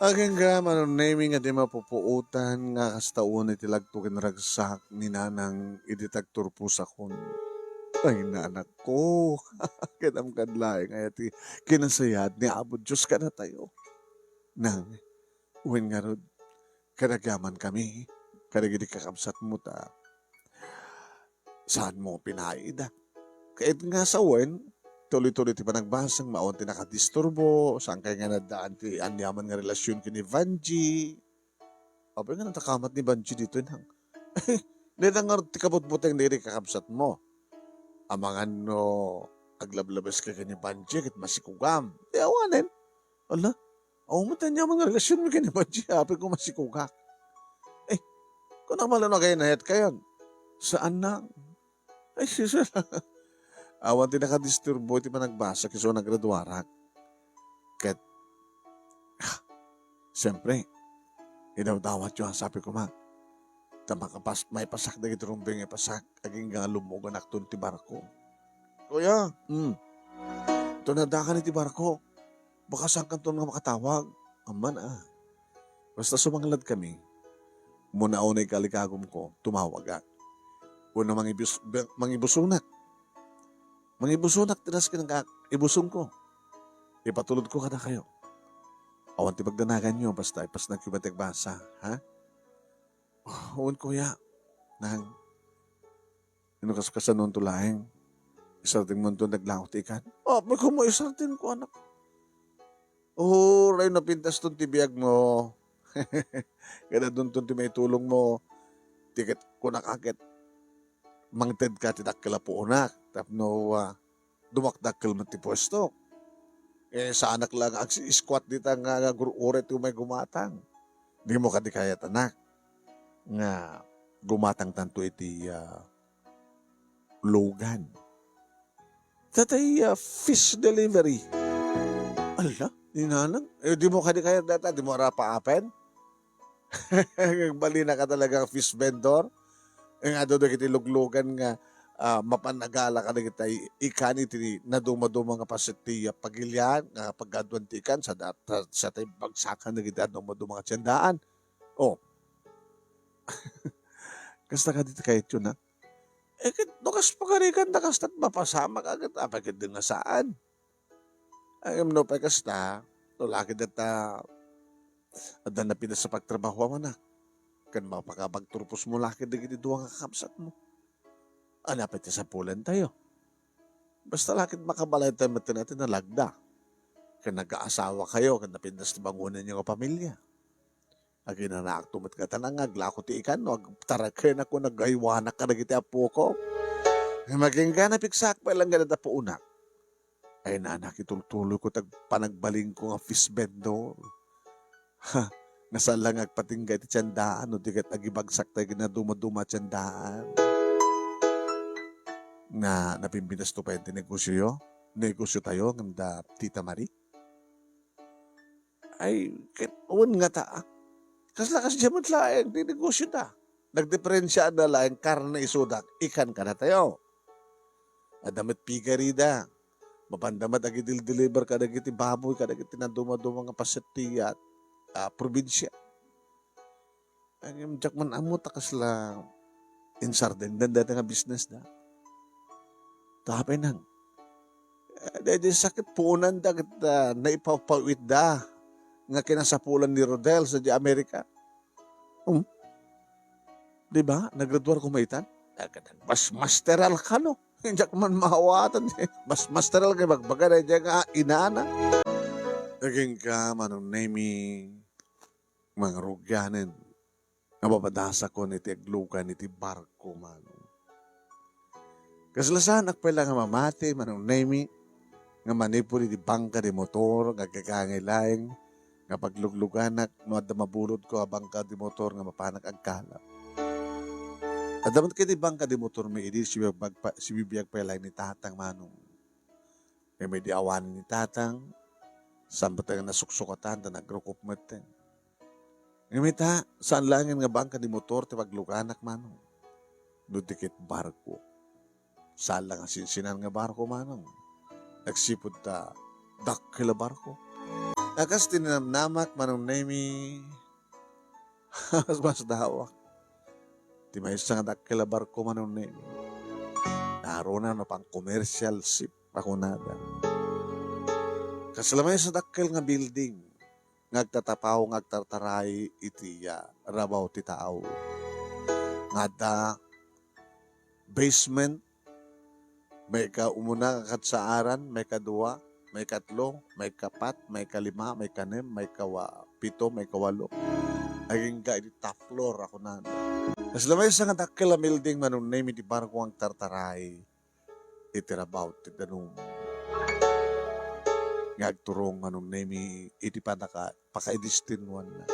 Agingga, Manong Nemi, nga di mapupuotan nga kasta unay ti lagto ken ragsak ni Nanang idi tagturposakon. Ay, nanakko, ket ammok laeng aya ti kinasayaat ni Apo Dios kadatayo. Nang, wen ngarud, kadagyaman kami, kadagidi kakabsatmo ta, saan mo pinaida? Ket nga sawen, tuloy-tuloy ti panagbasang, maon ti nakadisturbo, saan kay nga naddaan ti aniaman nga relasyon ken ni Vanji. Apay nga natakamat ni Vanji ditoy nang? Dayta ngarud ti kabutbuteng dagiti kakabsatmo. Amangan no aglablabeska ken ni Banji ket masikugam. Ti awanen. Ala, awan met aniaman nga relasionmi ken ni Banji, apay ko masikugak. Eh, kunak man no agaynayatka. Saan na? Ay, sus. Awan ti nakadisturbo iti panagbasa ket isu a nagraduarak. Ket, ah, siempre, idawdawatyo a sabi koma. Ta makapas-, maipasak dagiti rumbeng nga ipasak, agingga nga lummuganakton ti barko. Kuya, hmm. Ito na dakan iti barko. Baka saan kanton nga makatawag? Amman, ah. Basta sumanglad kami, muna unay kalikagumko, tumawagak. Wenno mangibus-, be-, mangibusonak. Mangibusonak ti nasken nga ibusonko. Ipatulodko kadakayo. Awan ti pagdanaganyo, basta ipasnagyo met ti agbasa, ha? Wen, kuya. Nang, no kaskasanonto laeng, isardengmonto naglako ti ikan. Apay koma isardengko, anak. Uray napintaston ti biagmo. Ket adunton ti maitulongmo. Ti ket kunak a ket mangtedka ti dakkel a puonak tapno, ah, dumakdakkel met ti puesto. Eh, saanak la nga agsi-squat dita nga, nga gur-, uray ti umay gumatang. Dimo kadi kayat, anak, nga gumatangtanto iti, ah, lugan. Tatay, ah, fish delivery. Ala, ni nanang, eh, dimo kadi kayat data, dimo ara paapen? Agbalinaka talaga nga fish vendor. Nga adu dagiti luglugan nga, ah, mapan agala kadagiti ikan iti nadumaduma nga paset ti, ah, pagilian nga paggaduan ti ikan sa dat-, sa, sa tay bagsakan dagiti nadumaduma nga tiendaan. Oh. Kasta kadit kayatyo na? Eh, ket no kas pagarikan da kasta, mapasamak agad, apay ket di nga saan. Ay, no pay kasta, no lakid ta adda napinas sa pagtrabaho a manak, ken mapakapagturpos mo lakid dagiti dua nga kakabsat mo. Ania pay ti sapulan tayo? Basta lakid makabalay tayo met ti nalagda. Ken nagkaasawa kayo, ken napinas ti bangonan nga pamilya. Aginanaakto met kata nga aglako ti ikan no agtarakkenak wenno agaywanak kadagiti apoko. Maginggana piksak pay lang gada puonak. Ay, nana, kitultuloyko ti ag-, panagbalinko nga fish vendor. Ha, nga saan la nga agpatingga iti tiendaan no di ket agibagsak tayo iti nadumaduma a tiendaan. Na, napimpinas to pa ti negosyo, negosyo tayo ngem da Tita Marie. Ay, ket wen ngata, ah. Kasla kasdiay met laeng ti negosyo da. Nagdiferensiaan da laeng karne isuda, ikan kadatayo. Adda met piggery da. Mapanda met agidil-deliver kadagiti baboy, kadagiti nadumaduma nga paset ti, ah, ah, probinsia. Ngem diak man ammo ta kasla insardengdan dayta nga business da. Ta apay nang, eh, daydi sakit puonan da ket, ah, naipawpawit da nga kinasapulan ni Rodel sa di Amerika. Hmm? Di ba? Naggraduar ko maitan? Mas masteral ka, no? Diak man maawatan. Mas masteral nga ibagbaga daydi nga inana. Agingga, Manong Nemi. Mangrugianen nga mapadasakon iti aglugan iti barko, Manong. Kasla saanak pay la nga mamati, Manong Nemi, nga manipud iti bangka di motor nga agkakangay laeng nga paglugluganak no adda mabulodko a bangka di motor nga mapanak agkalap. Adda met ket ti bangka di motor mi idi sibibag pa-, sibibiag pay laeng ni Tatang, Manong. Ngem idi awanen ni Tatang, saan met nga nasuksukatan ta nagrukop metten. Ngem ita, saan laengen nga bangka di motor ti pagluganak, Manong. No di ket barko. Saan la nga sinsinan nga barko, Manong. Nagsipud ta dakkel a barko. A kas ti ninamnamak, Manong Nemi, mas, mas dawak. Ti maysa nga dakkel a barko, Manong Nemi. Naruna no pang-commercial ship a kunada. Kasla maysa dakkel nga building nga agtatapaw nga agtartaray iti, ah, rabaw ti tao. Nga adda basement, maikaumuna nga kadsaaran, maikadua, maikatlo, maikapat, maikalima, maikanem, maikawa-, pito, maikawalo. Agingga iti top floor a kunana. Kasla maysa nga dakkel a building, Manong Nemi, ti barko nga agtartaray iti rabaw ti danum nga agturong, Manong Nemi, iti panaka-, pakaidestinuanna.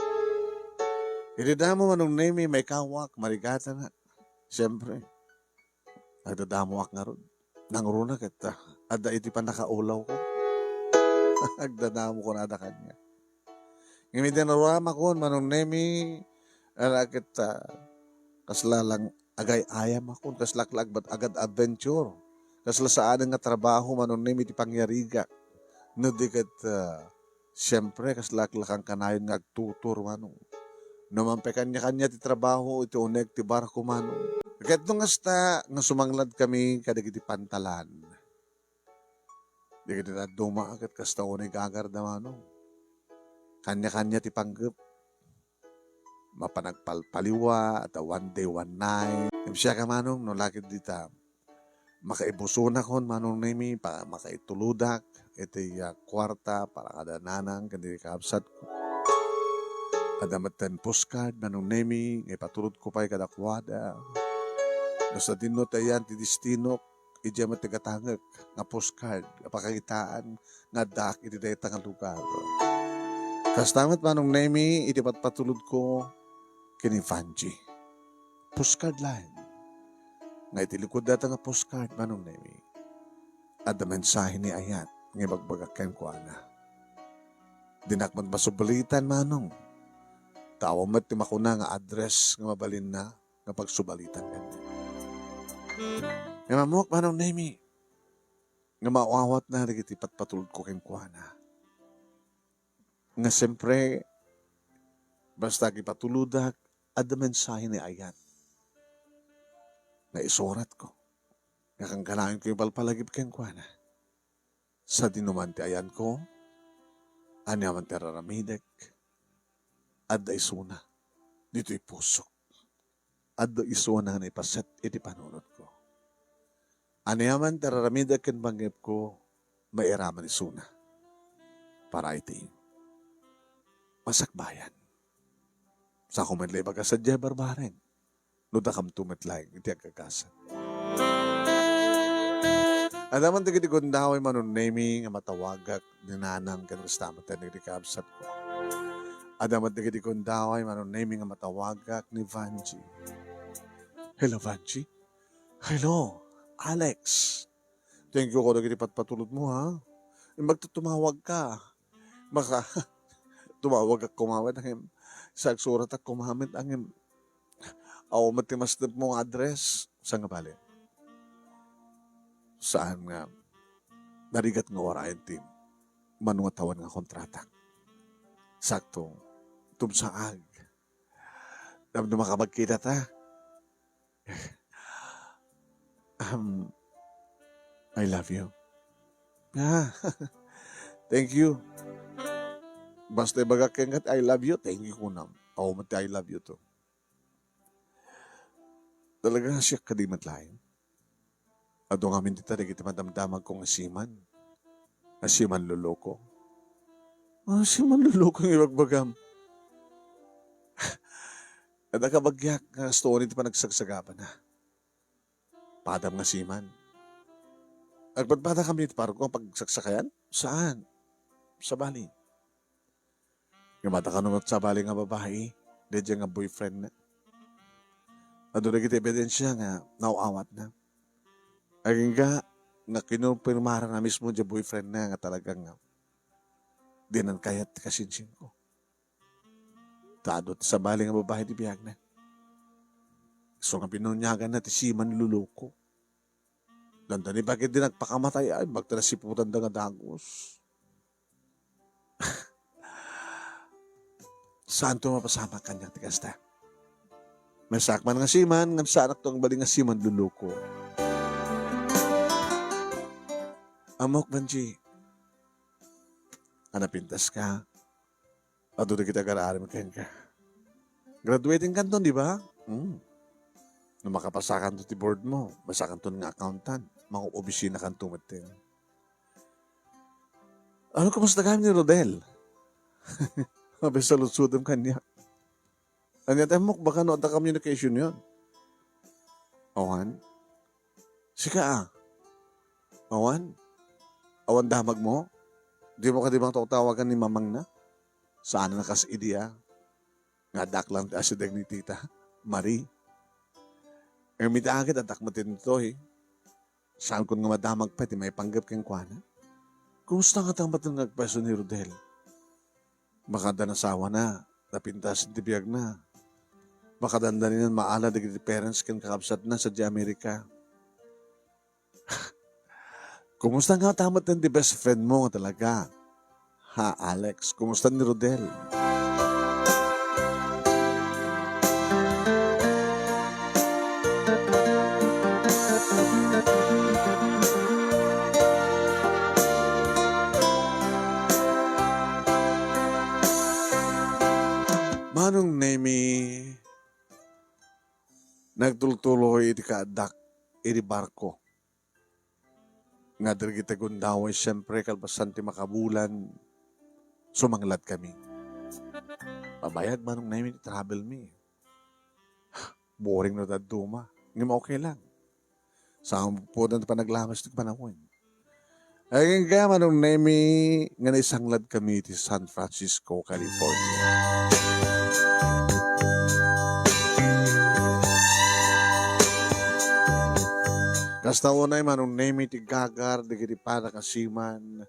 Iti damo, Manong Nemi, maikawak, marigatanak. Siyempre, agdadamoak ngarud. Nangruna ket, ah, adda iti pannakaulawko. Agdadamo kunada kaniak. Ngem idi naruamakon, Manong Nemi, ala ket, ah, kasla lang agay-ayamakon, kasla agbat agad adventure. Kasla saanen nga trabaho, Manong Nemi, ti pangyarigak. No di ket, ah, Siempre, kasla ak la kankanayon nga agtutor, Manong. No man pay kaniakania ti trabaho iti uneg ti barko, Manong. Ket no kasta nga sumangladkami kadagiti pantalan, dagiti dadduma ket kasta unay gagarda, Manong. Kaniakania ti panggep. Mapan agpalpaliwa, ta one day, one night. Ngem siak a, Manong, no lakit dita, makaibusonakon, Manong Nemi, pa-, makaituludak iti, ah, kuarta para kada nanang ken iti kakabsatko. Adda metten postcard, Manong Nemi, nga ipatulodko pay kadakuada. No sadino ti ayan ti destinok, idiay met ti gatangek nga postcard a pakakitaan nga addaak iti dayta nga lugar. Kasta met, Manong Nemi, iti patpatulodko ken ni Vangie. Postcard laeng. Nga iti likud dayta nga postcard, Manong Nemi, adda mensahe ni ayat nga ibagbagak kenkuana. Dinak met masubalitan, Manong. Ta awan met ti makuna nga address nga mabalinna nga pagsubalitan kaniak. Ngem ammok, Manong Nemi, nga maaw-awatna dagiti patpatulodko kenkuana. Nga siyempre, basta agipatulodak, adda mensahe ni ayat nga isuratko, nga kankanayon ko ipalpalagip kenkuana. Sadino man ti ayanko, ania man ti ar-aramidek, adda isuna ditoy pusok. Adda isuna nga naipaset iti panunotko. Ania man ti ar-aramidek ken panggepko, mairaman isuna para iti masakbayan. Saanko met la ibaga sadiay barbareng no dakamto met laeng iti agkakasat. Adda man dagiti gundaway, Manong Nemi, nga matawagak ni nanang ken kasta met dagiti kabsatko. Adda met dagiti gundaway, Manong Nemi, nga matawagak ni Vangie. Hello, Vangie. Hello, Alex. Thank you kadagiti patpatulodmo, ha? Magtutumawag ka. Maka, tumawagak koma met, ngem sa agsuratak koma met, ngem awan met ti masnepmo nga address. Saan nga bale? Saan nga narigat nga warayen ti mano nga tawen nga kontratak. Sakto, tumsaag. Tapno makapagkita ta. Um, I love you. Ah, thank you. Basta ibagak kenka ti I love you, thank you kunam. Awan met ti I love you to. Talaga nga siak kadi met laeng. Adu ngamin dita dagiti madamdamagko nga siman. Nga siman loloko. Ah, siman loloko nga ibagbagam. Adda kabagiak nga kastoon iti panagsagsagabana. Padam nga siman. Agpadpadakami iti barko nga pagsaksakayan? Saan? Sabali. Ngem adda kano met sabali nga babai, daydiay nga boyfriendna. Adu dagiti ebidensia nga naaw-awatna. Agingga nga kinumpirmarana mismo diay boyfriendna nga talaga nga dinan kayat ti kasinsinko. Ta adu ti sabali nga babai ti biagna. Isu nga binuniaganna ti siman loloko. Dandani bagay di nagpakamatay, ay, magtanasiputanda nga dagus. Saanto mapasamak kaniak ti kasta? Maysaak man nga siman, ngem saanakto nga bali nga siman loloko. Ammok, Vangie, a napintas ka. Adu dagiti agar-aram kenka. Graduating kanton, di ba? Hmm. No makapasakanto ti board mo, masakanton nga accountant, mangobisina kanto metten. Ano, kumusta kami ni Rodel? Mabay saludsodem kaniak. Ania ti ammok, baka no adda communication yon. Awan. Sika, a. Awan. Awan damagmo. Dimo kadi matawtawagan ni mamangna? Saan a kas idi, a. Nga addak lang ti asideg ni Tita Marie. Ngem iti agid, addak met ditoy. Saankon nga madamag pay ti maipanggep kenkuana. Kumusta ngata met nga agpayso ni Rodel? Baka adda nasawana, napintas ti biagna. Baka dandaninan maala dagiti parents ken kakabsatna sadiay Amerika. Kumusta ngata met ti best friend mo nga talaga? Ha, Alex, kumusta ni Rodel? Manong Nemi, nagtultuloy iti kaaddak iti barko. Nga dagiti gundaway, siempre, kalpasan ti makabulan, sumangladkami. Mabayag, Manong Nemi, ti travel mi. Boring no dadduma. Ngem okay lang. Saan pudno ti panaglawas ti panawen. Agingga, Manong Nemi, nga naisangladkami iti San Francisco, California. Kasta unay, Manong Nemi, ti gagar dagiti panakasiman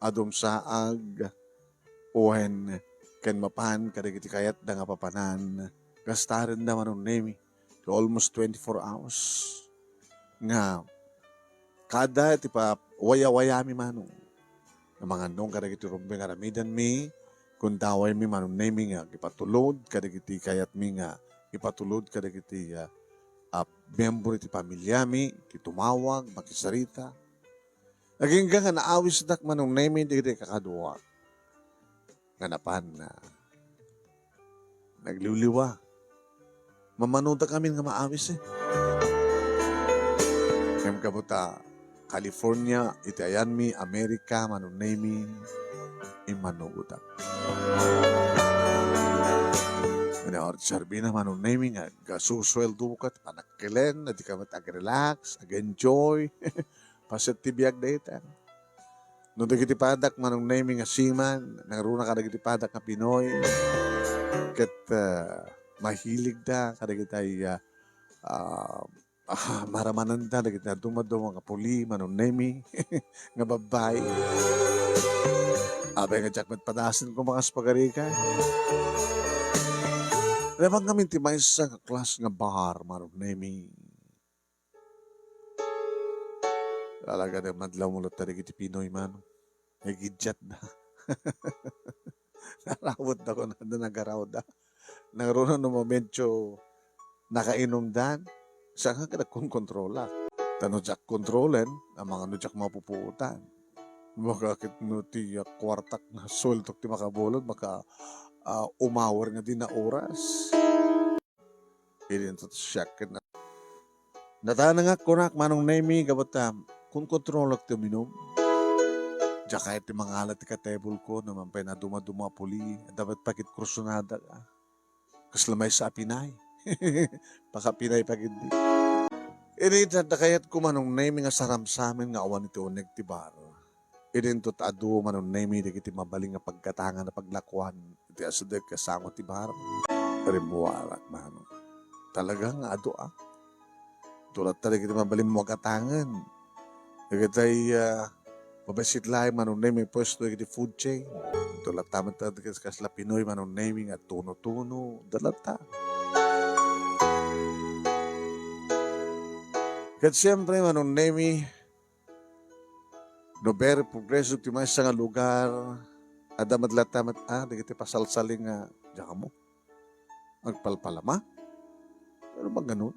a dumsaag wen ken mapan kadagiti kayatda nga papanan. Kastarenda, Manong Nemi, ti almost twenty-four hours nga kada ti pa-, wayawayami, Manong. Nga mangannong kadagiti rumbeng aramidenmi, gundawaymi, Manong Nemi, nga ipatulod kadagiti kayatmi nga ipatulod kadagiti, ah, ah, miyembro ti pamiliami, ti tumawag, makisarita. Agingga nga naawisdak, Manong Nemi, dagiti kakaduak nga napan, ah, nagliwliwa. Mamanodak amin nga maawis, eh. Ngem gapu ta California iti ayanmi, Amerika, Manong Nemi, immanugodak. Ania ti sarbina, Manong Nemi, nga agsusueldoka ti panakkelen, dika met ag-relax, ag-enjoy. Paset ti biag dayta. No dagiti padak, Manong Nemi, nga seaman, nangruna kadagiti padak nga Pinoy, ket, ah, mahiligda kadagiti, ah, ah, ah, maramananda dagiti dumaduma nga puli, Manong Nemi, nga babbai. Apay nga diak met padasen koma kas pagarikan. Napan ngamin ti maysa nga klas nga bar, Manong Nemi. Talaga, madlaw mo latta dagiti Pinoy, Manong. Nagiddiatda. Narawetda, kunada, nagarawda. Nangruna no medyo nakainumdan, saan nga nagkonkontrolak. Ta no diak kontrolen, amangan no diak mapupuotan. Baka ket no ti, ah, kuartak nga sueldok ti makabulan, baka, ah, umawer nga di na oras. Idi intot siak ket na-, natanangak, kunak, Manong Nemi, gapu ta konkontrolak ti uminum. Diak kayat ti mangala ti katebulko, no man pay naduma-duma a puli, adda met pay ket kursonadak, a. Kasla maysa a Pinay. Paka-Pinay pay ketdi. Idi ta-, adda kayatko, Manong Nemi, nga saramsamen nga awan iti uneg ti bar. Idi intot adu, Manong Nemi, dagiti mabalin nga paggatangan a paglakuan iti asideg ken sango ti bar. Rimmuarak, Manong. Talaga nga adu, a. Adu latta dagiti mabalin mo a gatangen. Dagiti, ah, babaysit laeng, Manong Nemi, puesto dagiti food chain. Adu latta met dagiti kasla Pinoy, Manong Nemi, nga tuno-tuno. Adu latta. Ket siempre, Manong Nemi, no very progressive ti maysa nga lugar, adda met latta met, ah, dagiti pasalsali nga, diak ammo, agpalpalama. Pero maganun.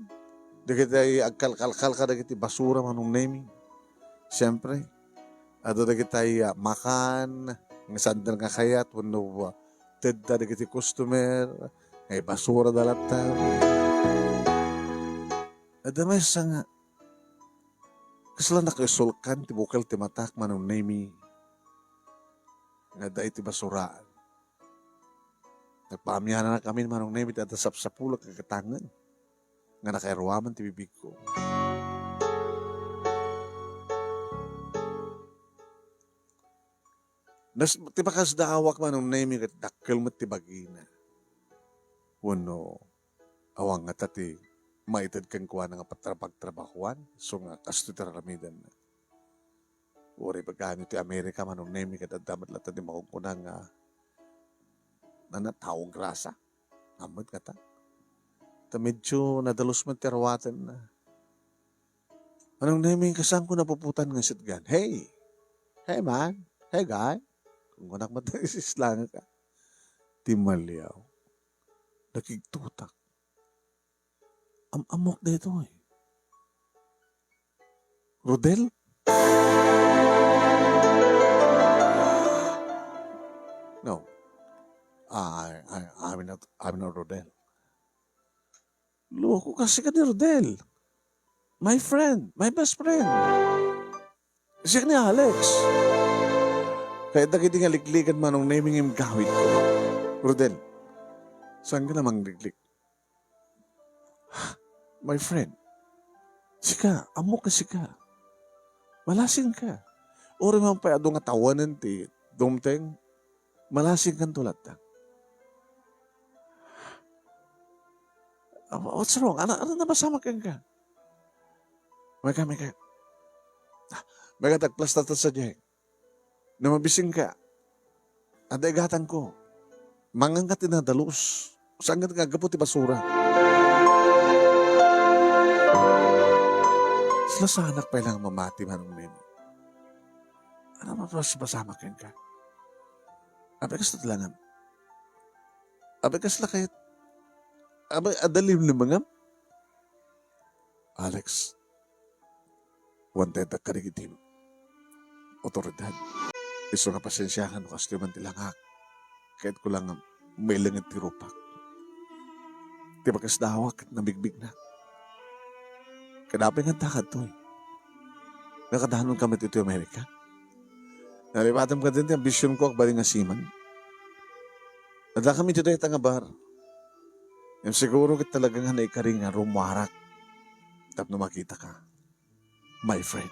Dagiti agkalkalkal kadagiti basura, Manong Nemi. Siempre, adda dagiti, ah, makan, nga saan da nga kayat, wenno, ah, tedda dagiti customer, nga ibasura da latta. Adda maysa nga kasla nakaisulkan ti bukel ti matak, Manong Nemi, nga adda iti basuraan. Nagpaamiananakami ni Manong Nemi ti adda sapsapulek a gatangen nga nakairuaman ti bibigko. Nas-, ti pakasdaawak, Manong Nemi, ket dakkel met ti bagina. Wenno, awan ngata ti maited kenkuana nga patra-, pagtrabahoan, isu nga kastoy ti aramidenna. Uray baga no ti Amerika, Manong Nemi, ket adda met latta ti makunkuna nga nana, tao grasa. Ammet ngata. Ta medyo nadalus met ti aruatenna. Manong Nemi, kasanko napuputan nga sitgan? Hey! Hey, man! Hey, guy! Kunkunak met isislang ka. Ti maliaw. Nakigtutak. Am-ammok daytoy. Rodel? No. I, I, I'm not, I'm not Rodel. Loko ka, sika ni Rodel. My friend, my best friend. Siak ni Alex. Kayat dagiti nga liklikan, Manong Nemi, nga iggawidko. Rodel, saan ka na mangliklik? My friend, sika, ammok nga sika. Malasing ka. Uray man pay adu nga tawanen ti dumteng, malasing kanto latta. Ah, what's wrong? Ano, ano napasamak kenka? Mega, mega. Ah, mega, tagplasta ta sadiay. No mabising ka, adda igatangko. Mangan ka ti nadalus. Saan ka nga aggapu ti basura? Sila saanak pay lang mamati, Manong Nemi. Ano mapasamak kenka? Apay, kasta ti langam. Apay, kasla kayat. Apay, adda limlimangam. Alex, wanted kadagiti otoridad. Isu nga pasensiakan no kastoy man ti langak. Kayatko lang nga mailengen ti rupak. Ti pakasdaawak ket nabigbignak. Kadapay nga adda kadtoy. Nakadanon kami ditoy Amerika. Nalipatem kadin ti ambisionko agbalin nga seaman. Adakami iti dayta nga bar. Ngem siguro ket talaga nga naikari nga rumuarak tapno makitaka, my friend.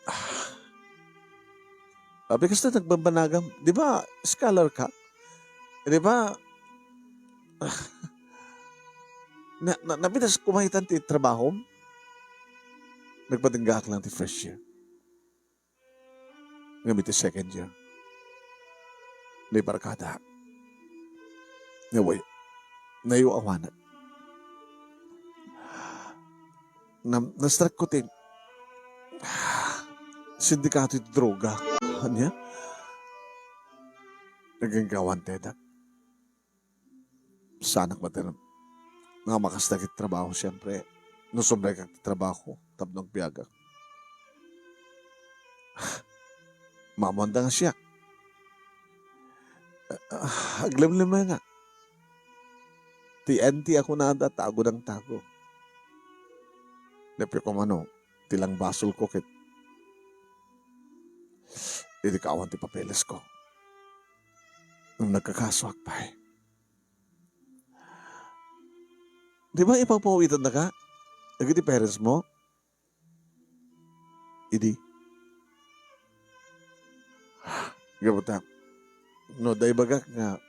Ah. Apay, kasta nagbambanagam. Di ba, scholar ka? Di ba, na, na, napitas kumahitan ti trabahom? Nagpadenggaak lang ti first year. Ngem iti second year, naibarkada. Nga way, nayo awanan. Nam-, na-strike ko ti sindikato iti droga. Ania? Nagenggawan tedak. Saanak met nga makasta iti trabaho, siempre, no sumrekak ti trabaho tapno agbiagak. Maammoanda nga siak. Ah, aglemlemmengak. Ti N T a kunada, tago nang tago. Nappiek koma no, ti langbasolko ket idi kawan ti papelesko. Ngem nagkakasoak pay. Di ba ipapawitannaka dagiti parents mo? Idi. Gapu ta, no da ibagak nga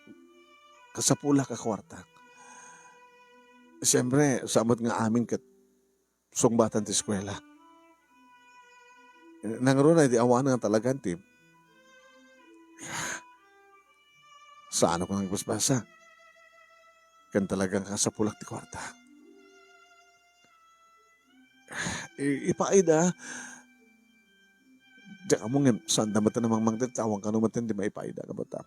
kasapulak a kuarta, siyempre, saan met nga amin ket sungbatan ti eskuela. Nangruna idi awanen nga talagan ti, saanko nga agbasbasa. Ken talagang kasapulak ti kuarta. I-, ipaayda. Diak ammo ngem, saanda met a mangmangted, awan kano met ti maipaayda, gapu ta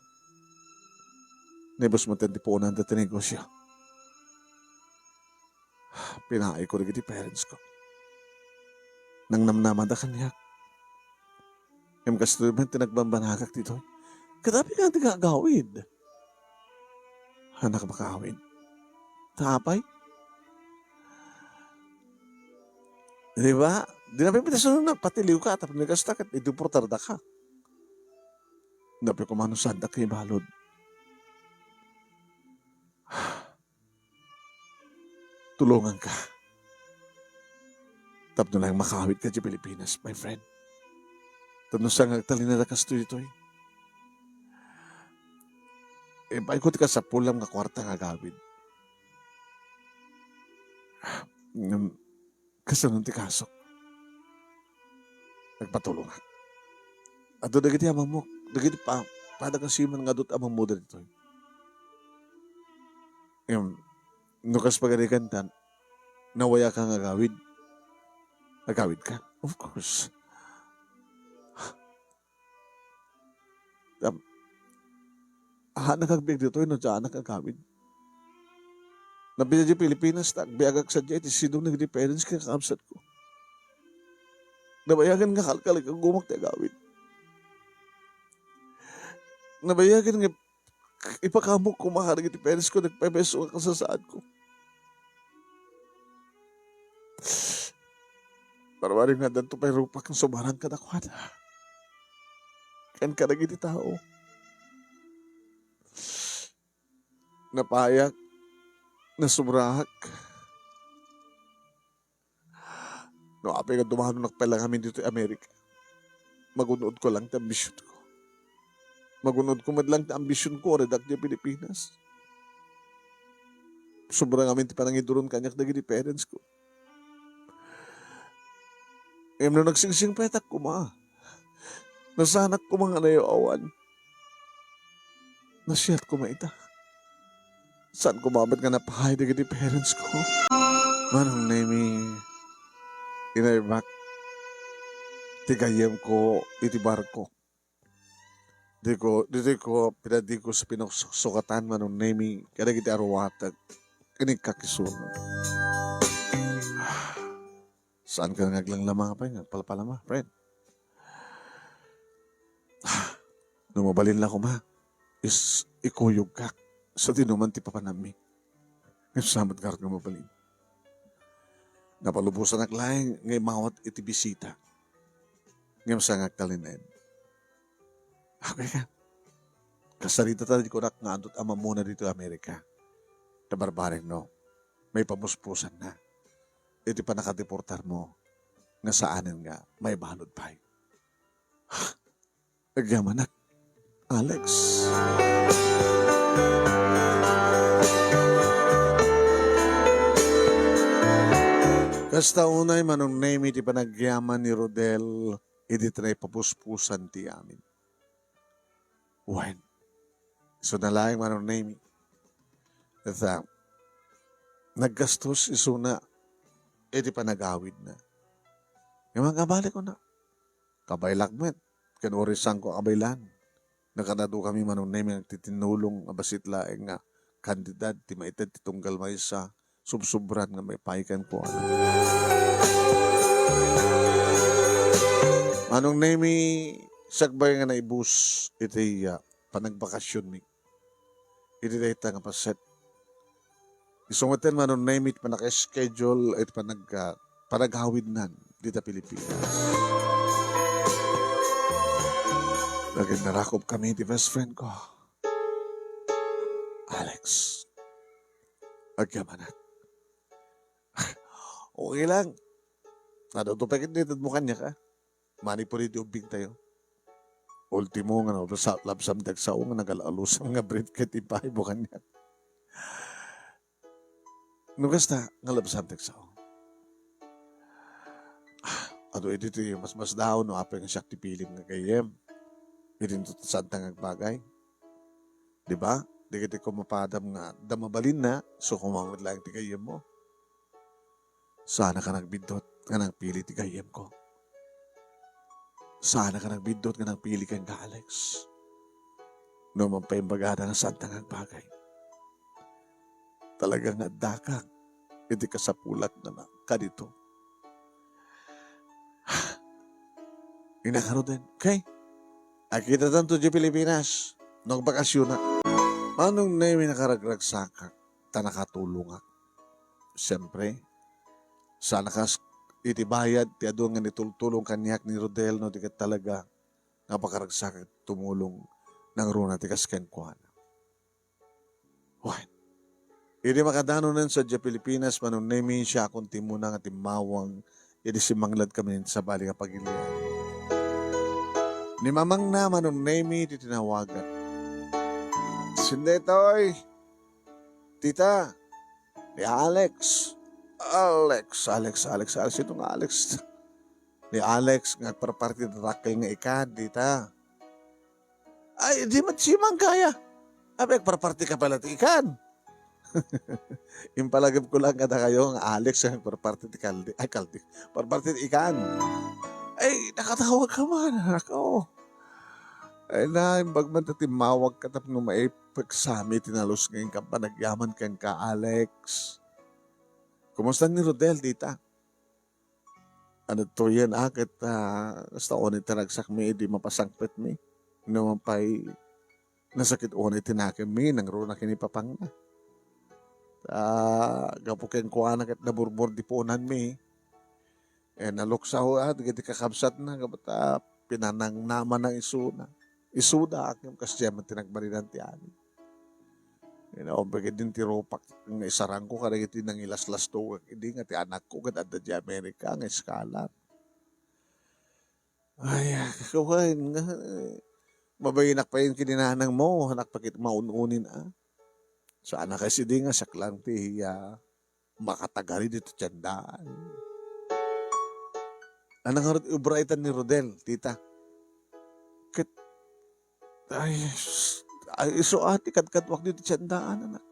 naibus met ti puonanda ti negosio. Pinaayko dagiti parents ko. Nangnamnamada kaniak. Ngem kastoy met ti nagbambanagak ditoy. Ket apay nga ti nga agawid? Anak, makaawid. Ta apay? Di ba? Di na pipitasan na patiliw ka, tapos may kasta ket iduportar da ka. Napay kumano saan da kay balod. Tulonganka tapno laeng makaawidka idiay Pilipinas, my friend. Tapno saan nga agtalinaedka kastoy ditoy. Ipaayko ti kasapulam nga kuarta nga agawid. Ngem, kasano ti kasok? Agpatulongak. Adu dagiti amamok, dagiti pa-, pada kasiman nga adu ti amammo ditoy. Ngem, no kas pagarigan ta, nawayatka nga agawid, agawidka. Of course. Tam-, Ahanak agbiag ditoy no diak agawid. Nabiag idiay Pilipinas ta agbiagak sadiay iti sidong dagiti parents ken kakabsatko. Nabayagen nga kalkal-, kalkaligumak ti agawid. Nabayagen nga ipakamok koma kadagiti parents ko, nagpepeso nga kasasaadko. Barbareng nga addanto pay rupak nga subarang kadakuada ken kadagiti tao. Napayak, nasubraak. No apay nga dumanonak pay lang amin ditoy Amerika, magun-odko lang ti ambisionko. Magun-odko met lang ti ambisionko, aridak idiay Pilipinas. Sobra ngamin ti panangiduron kaniak dagiti parents ko. Ngem no nagsingsingpetak koma, nasanak koma nga nayaw-awan. Nasiat koma ita. Saan koma met nga napaay dagiti parents ko? Manong Nemi, inaybak ti gayyemko iti barko. Diko, ditoy ko pinadiko sa pinuksukatan, Manong Nemi, kadagiti aruatek ken ikakisuno. Saanka nga aglanglamang pay nga agpalpalama, friend? No mabalin la koma, is-, ikuyogkak sadinoman ti papanammi. Ngem saan met ngarud nga mabalin? Napalubosanak laeng nga immawat iti bisita. Ngem saan nga agtalinaed. Okay ka? Kasarita ta di kunak nga adut a mamuna ditoy Amerika. Ta barbareng no, maipamuspusanna iti pannakadeportarmo nga saanen nga maibalud pay. Agyamanak, Alex. Kasta unay, Manong Nemi, ti panagyaman ni Rodel idi ta naipapuspusan ti amin. Wen, isuna laeng, Manong Nemi. Ita, naggastos isuna iti panagawidna. Ngem agabali, kuna, kabaylak met, ken uray saanko a kabaylan. Nakaad-adukami, Manong Nemi, nga agtitinnulong a bassit laeng nga kantidad ti maited ti tunggal maysa, subsobran nga maipaay kenkuana. Manong Nemi, sakbay nga naibus iti, ah, panagbakasionmi iti dayta nga paset. Isu metten, Manong Nemi, ti pannaka-schedule iti panag-, ah, panagawidnan dita Pilipinas. Nagin narakop kami ti best friend ko, Alex. Agyamanak. Okay lang. Adu to pay ket itedmo kaniak, ah. Manipud iti ubbingtayo. Ultimo nga nalabsa-, labsam ti agsao nga nagal-alusam nga brief ket ipaaymo kaniak. No kasta, nga labsam ti agsao. Ah, adu iti ti masmasdaaw no apay nga siak ti pilim nga gayyem. Iti saanta nga agbagay. Di ba? Dagiti koma padam nga adda mabalinna, isu koma met laeng ti gayyemmo. Saanka nagbiddut nga nagpili ti gayyemko. Saanka nagbiddut nga nagpili kenka, Alex. No man pay imbagada nga saanta nga agbagay, talaga nga addaka iti kasapulatna kadito. Inakaro den, okay? Agkitatanto di Pilipinas no agbakasionak. Manong Nemi, nakaragragsakak ta nakatulongak. Siempre, saan a kas iti bayad ti adu nga nitultulong kaniak ni Rodel no di ket talaga nga pakaragsakak tumulong nangruna ti kas kenkuana. Wen, Idi makadanonen sadiay Pilipinas, Manong Nemi, siakon ti immuna nga timmawag idi simmangladkami iti sabali nga pagilian. Ni mamangna, Manong Nemi, ti tinawagan. Sino daytoy? Tita, ni Alex. Alex, Alex, Alex, Alex. Sino nga Alex? Ni Alex nga agparparti ti dakkel nga ikan, tita. Ay, di met siya manggaya. Abi, agparparti ka pay la ti ikan. Impalagipko laeng kadakayo nga Alex nga agparparti ti kaldi. Ay, kaldi. Parparti ti ikan. Ay, nakatawag ka man, anak. Oo. Ay, naimbag man ta timmawag ka tapno maipaksami ti nalus nga inka panagyaman kenka, Alex. Kumusta ni Rodel, tita? Ano to yan, ah, ket, ah, kasta unay ti ragsakmi idi mapasangpetmi. No man pay nasakit unay ti nakemmi, nangruna ken ni papangna. Ah, gapu kenkuana ket naburbor di puonanmi. Eh, naluksaw, ah, dagiti kakabsatna, gapu ta pinanangnamana isuna. Isuda, ngem kasdiay met ti nagbalinan ti ani. Inaubek idin ti rupak nga isarangko kadagiti nangilaslastogak idi nga ti anakko ket adda di Amerika nga scholar. Ay, kakuan nga, mabayinak pay ken ni nanangmo, anak, pagit maun-unin, ah. Saan a kas idi nga siak lang ti, ah, makatagari dito tiendaan. Ano nga rut-, obra itan ni Rodel, tita? Ket, ay, s-, ay, isu a ti kadkaduak dito tiendaan, anak.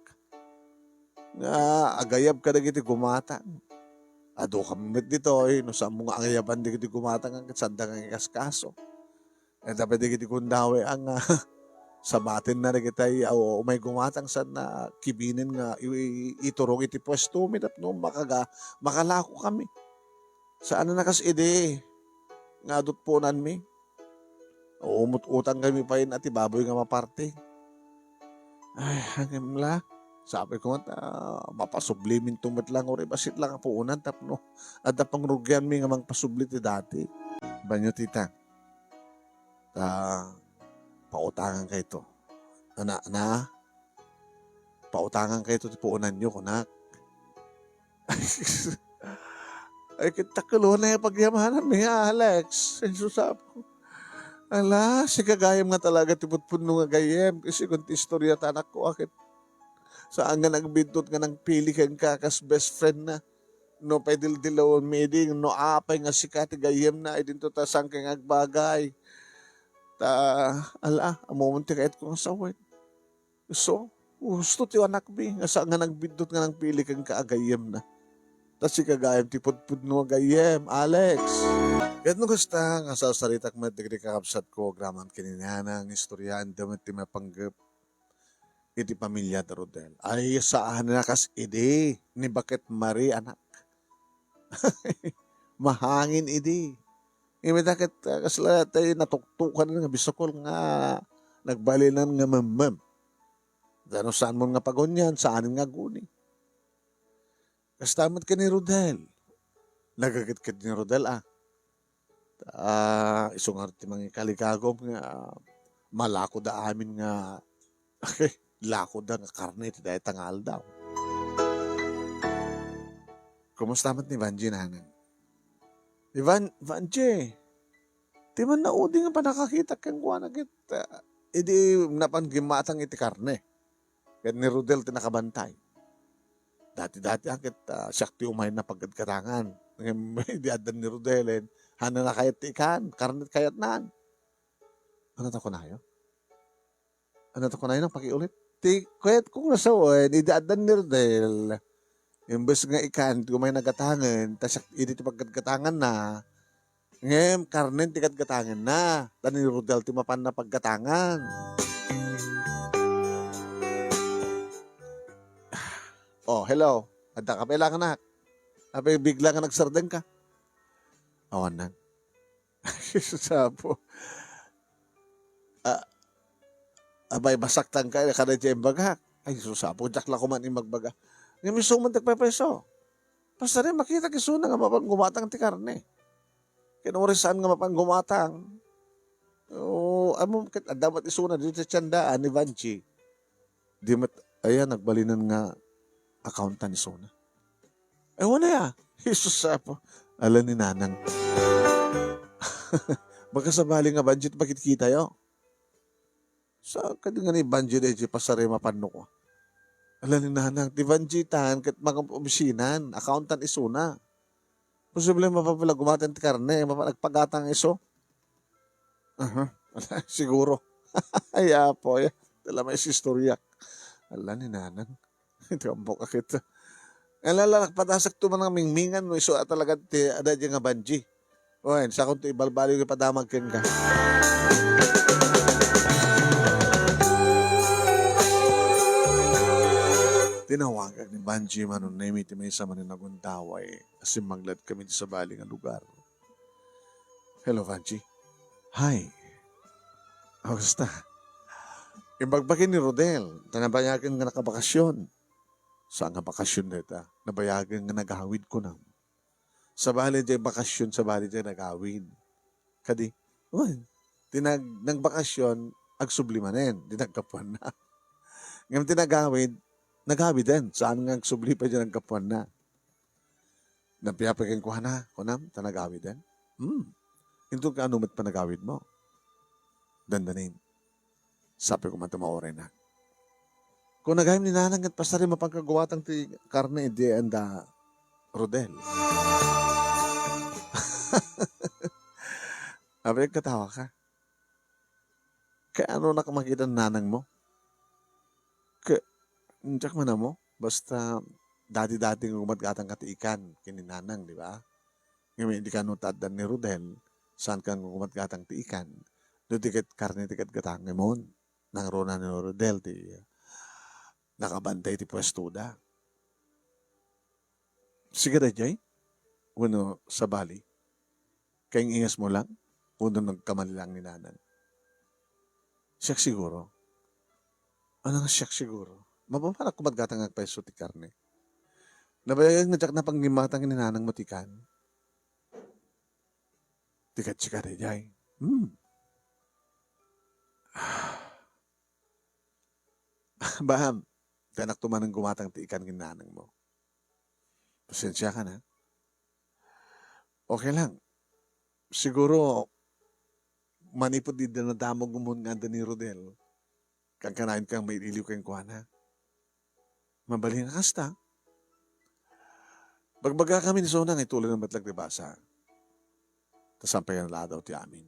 Nga agayab kadagiti gumatang. Adu kami met ditoy, no saan mo nga agayaban dagiti gumatang, ket sanda nga ikaskaso. Ita pay dagiti kundawe a nga sabatenna dagitay, a, umay gumatang sana kibinen nga i-, i-, iturong iti puestomi tapno makaga-, makalako kami. Saan a kas idi nga adut punanmi. Umut-, utang kami pay na ti baboy nga maparti. Ay, ngem la, sabi ko met, ah, mapasubliminto met lang, uray bassit lang a puonan tapno adda pangrugianmi nga mangpasubli ti dati. Banyo, tita. Ta, pautangan kayto. Ana, na, pautangan kayto ti puonanyo, kunak. Ay, ket ta kulonan nga pagyamananmi, Alex. Ay, sus, Apo. Ala, sika gayam nga talaga ti pudpudno nga gayyem. Kasi kun ti istorya ta anakko, a ket saan nga nagbiddut nga nangpili kenka kas best friend na. No pay dildilawmi idi, no apay nga sika ti gayyemna, idinto ta saan nga agbagay. Ta, ala, ammom ti kayatko nga sawen. So, husto ti anakmi, nga saan nga nagbiddut nga nangpili kenka a gayyemna. Ta sika gayam ti pudpudno a gayyem, Alex. Ket no kasta, nga sarsaritak met dagiti kakabsatko, agraman ken ni nanang, istoryaanda met ti mapanggep iti pamilya da Rodel. Ay, saan a kas idi ni Baket Marie, anak. Mahangin idi. Imita ket, ah, kasla tay natuktukan nga bisukol nga nagbalinan nga memmem. Dano saan mo nga pagunian, saan nga aguni. Kasta met ken ni Rodel. Nagagitgit ni Rodel, ah. Ah, isu nga ti mangikaligagom nga malakoda amin nga lakoda nga karne ti dayta nga aldaw. Kumusta met ni Vanji, nanang? Ivan, Vanji, ti man naudi nga pannakakitak kenkuana ket, ah, idi napan gimmatang iti karne. Ket ni Rodel ti nakabantay. Dati-dati a ket, ah, siak ti umayna paggatgatangan. Ngem idi addan ni Rodel, eh, haanna kayat ti ikan, karne ti kayatnan. Ano ta kunayo? Ano ta kunayo, nang pakiulit? Ti kayatko nga sawen, idi addan ni Rodel, imbes nga ikan ti umayna gatangen, ta siak idi ti paggatgatanganna, ngem karnen ti gatgatangenna, ta ni Rodel ti mapanna paggatangan. Oh, hello. Adda ka pay la, anak? Apay bigla nga nagsardengka? Awanan. Sus, Apo. Ah, abay, masaktan ka, kada diay imbagak. Ay, sus, Apo, diak la koma imbagbaga. Ngem isu man ti agpaypayso. Basta rin, makitak isuna nga mapan gumatang ti karne. Ken uray saan nga mapan gumatang. O, ammom ket adda met isuna ditoy tiendaan ni Vanji. Di met, ayan, nagbalinan nga accountant isuna. Ay, wen aya. Jesus, apo. Ala ni Nanang. Makasabali nga budget makitkitayo. Sa kadi nga ni Banji daydi pasari mapanno ko. Ala ni Nanang, ti Banji tan ket mangum-, obisinan, accountant isuna. Posible mapapalagumatan ti karne, mapa-, nagpagatang isu. Aha, ala, siguro. Ay, apo, ay, dala may istoryak. Ala ni Nanang. Iti ambok a kit. Ala, lakpadasak to man nga mingmingan no isu a talaga ti adda nga Banji. Wen, sakon to ibalbaliw ipadamag kenka. Tinawagak ni Banji Manong Nemi ti maysa man nga nagundaway a simmanglatkami ti sabali nga lugar. Hello, Vanji. Hi. Kumusta? Imbagbakin ni Rodel, ta nabayagen nga nakabakasyon. Saan nga bakasyon dayta? Nabayagen nga nagawid kunam. Sabali diay bakasyon, sabali diay nagawid. Kadi, wen, ti nag-, nagbakasyon, agsubli manen, di naggapuanna. Ngem ti nagawid, nagawiden, saan nga agsubli pay di naggapuanna. Napiapay kenkuana, kunam, ta nagawiden. Hmm. Inton kaano met panagawidmo? Dandanin. Sabi ko man ta maurayna. Kung nagayam ni Nanang ket pasari mapankaguwatang ti karne, di anda Rodel. Abi, katawa ka. Kay ano nak makita nanang mo? Kay, diak man ammo, basta dati-dati nga gumatgatang ka ti ikan ken ni nanang, di ba? Ngem idi kano ta addan ni Rodel, saan ka nga gumatgatang ti ikan. No di ket karne ti gatgatangmon, nangruna ni Rodel ti nakabantay ti puestoda. Siak daydiay? Wenno sabali? Kaing-ingasmo lang? Wenno nagkamali lang ni nanang? Siak siguro. Ano nga siak siguro? Mapapanak kumat gatang agpayso ti karne. Nabayagan nga diak napanggimatang ni nanang mo ti kan. Ti ket siak daydiay. Hmm. Baam, diak tumanen gumatang ti ikan ken nanang mo. Pasensya ka na. Okay lang. Siguro, manipud di nadamagmon nga adda ni Rodel, kankanayon kang maililiw kenkuana. Mabalin a kasta. Bagbagakami ni Sona nga ituloy na met lang ti basa. Ta sampayan la daw ti amin.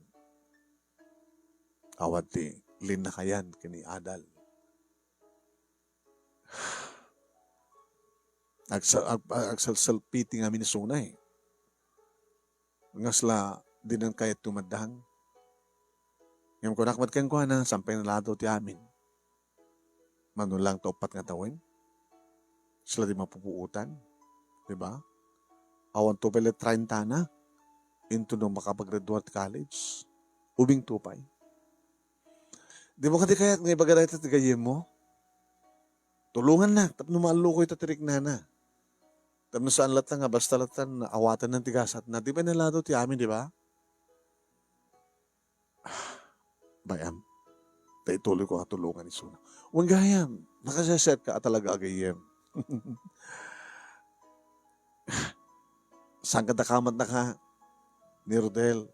Awan ti linnakayan ken ni adal. Agsa-, ag-, agsalsalpiti ngamin ni Sona, eh. Ngasla, dinan kayat tumaddang. Ngem kunak met kenkuana, sampayan la daw ti amin. Mano lang ta uppat nga tawen? Sila di mapupuotan, di ba? Awan to pay la treinta na. Inton no makapag-graduate college. Ubing to pay. Dimo kadi kayat nga ibaga dayta ti gayyemmo? Tulongannak tapno maallukoy ta ti riknana. Tapno saan latta nga basta latta nga awatanna ti gasatna. Di pay la daw ti amin, di ba? Bay-am, ta ituloy ko nga tulongan isuna. Wen gayam, nakaseset ka a talaga a gayyem. Saan ka dakamatnaka ni Rodel?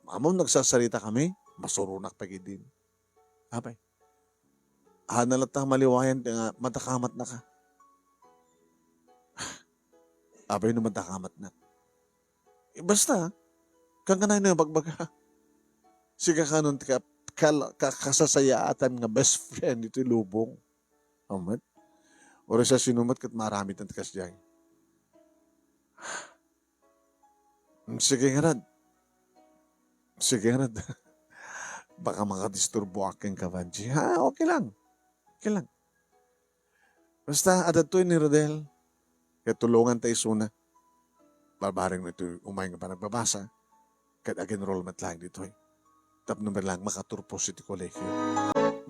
Ammom, nagsarsarita kami, masuronak pay ketdin. Apay. Haan na latta maliwayan nga madakamatnaka. Apay no madakamatnak. Eh, basta, kankanayon nga bagbaga. Siak kanon ti ka-, kal-, ka-, kasasayaatan nga best friend ditoy lubong. Amet? Uray sa sinumat ket maaramid ti kasdiay. Sige ngarud. Sige ngarud. Baka makadisturboak kenka, Vanji. Ha, okay lang. Okay lang. Basta, adda toy ni Rodel. Ket tulonganta isuna. Barbareng no itoy umay nga panagbabasa. Ket ag-enroll met laeng ditoy. Tapno met laeng makaturpos iti kolehiyo.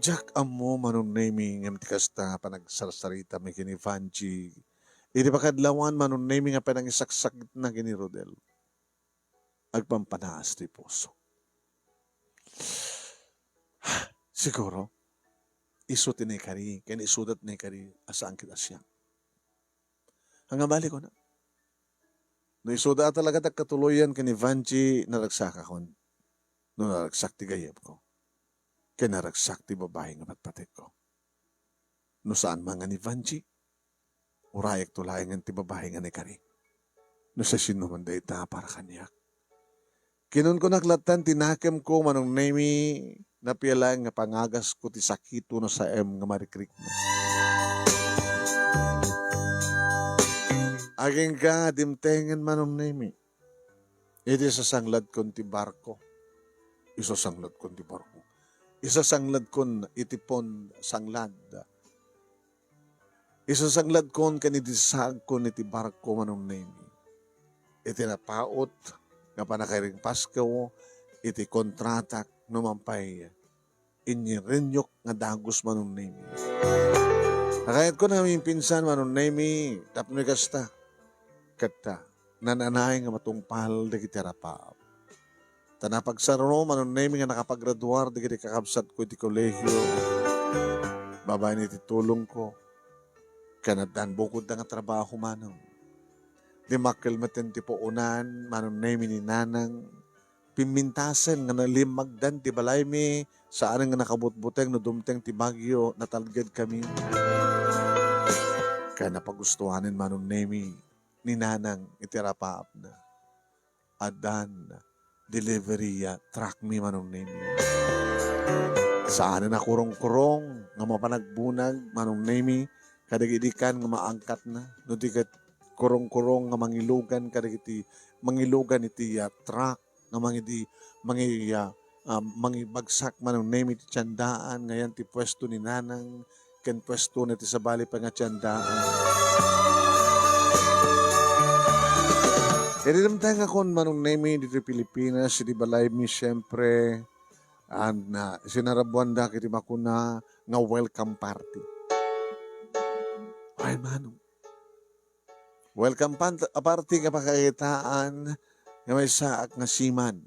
Diak ammo, Manong Nemi, ngem ti kasta a panagsarsaritami ken ni Vanji. Iti pakadlawan, Manong Nemi, nga panangisaksakitna ken ni Rodel. Agpampanaas ti puso. Siguro, isu ti naikari, ken isuda ti naikari a saan ket a siak. Ania bali, kuna, no isuda a talaga ti agkatuloyan ken ni Vangie, naragsakakon. No naragsak ti gayyemko, ken naragsak ti babai nga patpatekko. No saan man nga ni Vangie, urayekto laengen ti babai nga naikari. No siasinoman dayta para kaniak. Kinunkunak lattan ti nakemko, Manong Nemy, napia laeng nga pangagasko ti sakit wenno saem nga marikrikna. Agingga, dimtengen, Manong Nemy. Iti sasangladkon ti barko. Isasangladkon ti barko. Isasangladkon iti pon sanglad. Isasangladkon ken idisaagkon iti barko, Manong Nemy. Iti napaut nga pannakairingpasko iti kontratak no man pay inireniok nga dagus, Manong Nemy. Nakayatkon nga mimpinsan, Manong Nemy, tapno kasta. Ket, ah, naan-anay nga matungpal dagiti arapaap. Ta napagsaruno, Manong Nemy, nga nakapagraduar dagiti kakabsatko iti kolehio. Babaen iti tulongko, ken addan bukodda nga trabaho, Manong. Dimmakkel metten ti puonan, Manong Nemy, ni Nanang. Pimmintasen nga nalimmagdan ti balaymi, saan nga nakabutbuteng no dumteng ti bagyo, natalgedkami. Ken napagustuanen, Manong Nemy, ni Nanang iti arapaapna. Addan delivery, ah, truck mi, Manong Nemy. Saan a kurong-kurong nga mapan agbunag, Manong Nemy, kadagiti kan nga maangkatna. No di ket kurong-kurong nga mangilugan kadagiti, mangilugan iti, ah, truck nga mangidi-, mangi-, ah, ah, mangibagsak, Manong Nemy, ti tiendaan, nga yan ti puesto ni Nanang, ken puesto na ti sabali pay nga tiendaan. Iti dimtengakon, Manong Nemy, ditoy Pilipinas, iti balaymi, siempre, an, ah, sinarabuandak iti makuna nga welcome party. Ay, Manong. Welcome pan-, party nga pakakitaan nga maysaak nga seaman.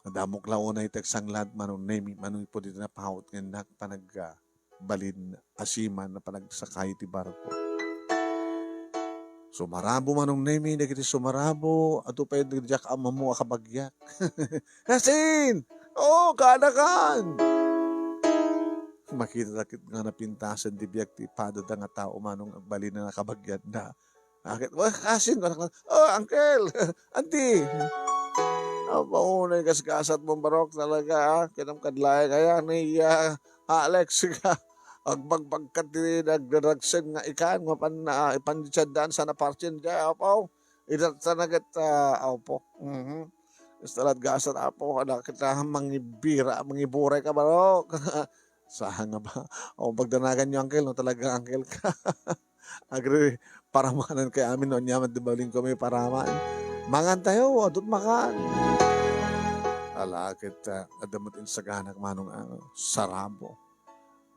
Adda met la unay ti agsanglad, Manong Nemy, manipud iti napaut nga innak panag-, ah, balin a seaman a panagsakay ti barko. Sumarabo, Manong Nemy, dagiti sumarabo, adu pay diak ammo a kabagiak. Kasin! Oo, kaanakan! Makita ket nga napintasen ti biag ti padada nga tao, Manong, agbalin a nakabagiatda. Aket, "Wah, kasin, anak na, oh, uncle, auntie." Apo, unay gasgasat mo, barok, talaga, ah. Kinam kadlayan kaya ni, ah, Alex, ka. Agbagbagkat ti nagdadagsen nga ikan, nga pan, ah, ipan di tiendaan, sana partin, di, apo. Ida, sana ket, ah, apo. Mhm. Basta lat gasat, apo, kada kita mangibira, mangiburay ka, barok. Saan nga ba? O, pagdanagan niyo, uncle, no? Talaga, uncle ka. Agri, paramanan kay amin, no? Anya man, di baling kami paraman. Mangan tayo, adut makan. Ala, ket, ah, adda met insaganak, Manong, ah, sarabo.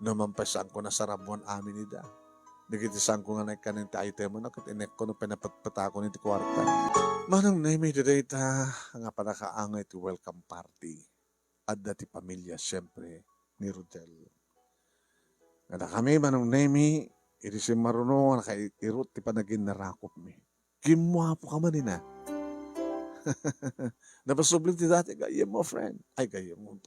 No man pay saanko nasarabuan amin ida. Dagiti saanko nga naikkan ti item, no? Ket inekko no pinapatpatakon iti kuarta. Manong Nemy, dayta nga pannakaangay ti welcome party. Adda ti pamilia, siempre, ni Rodel. Kadakami, Manong Nemy, iti simmaruno nga nakairut ti panaginnarakupmi. Gimmuapo ka man, ina. Napasublim ti dati gayyem mo, friend. Ay, gayyem mo.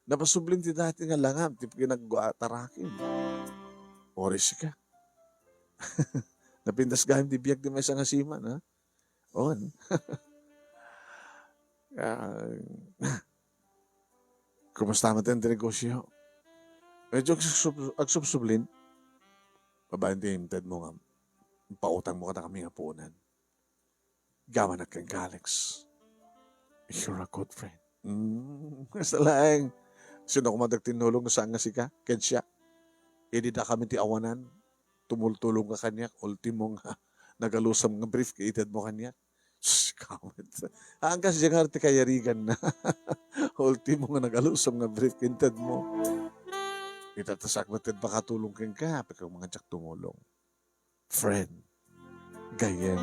Napasublim ti dati nga langam ti pinagguatarakim. Oris ka. Napintas gayam ti biag ti maysa nga seaman, ha? On. Ah, kumusta met ti negosyo? Medyo agsub-, agsubsublin. Babaen ti intedmo nga pautangmo kadakami nga puonan. Gawanak kenka, Alex. You're a good friend. Mm, basta laeng. Sino koma nagtinnulong no saan nga sika? Ken siak. Idi dakami ti awanan, tumultulong ka kaniak, ultimo nga nagalusam nga brief ti itedmo kaniak. Sus, kawit. Haan kas diay nga ti kayariganna. Ultimo nga nagalusam nga brief ti intedmo. Ita ta sakbet ket makatulong kenka, apay ka nga diak tumulong. Friend. Gayyem.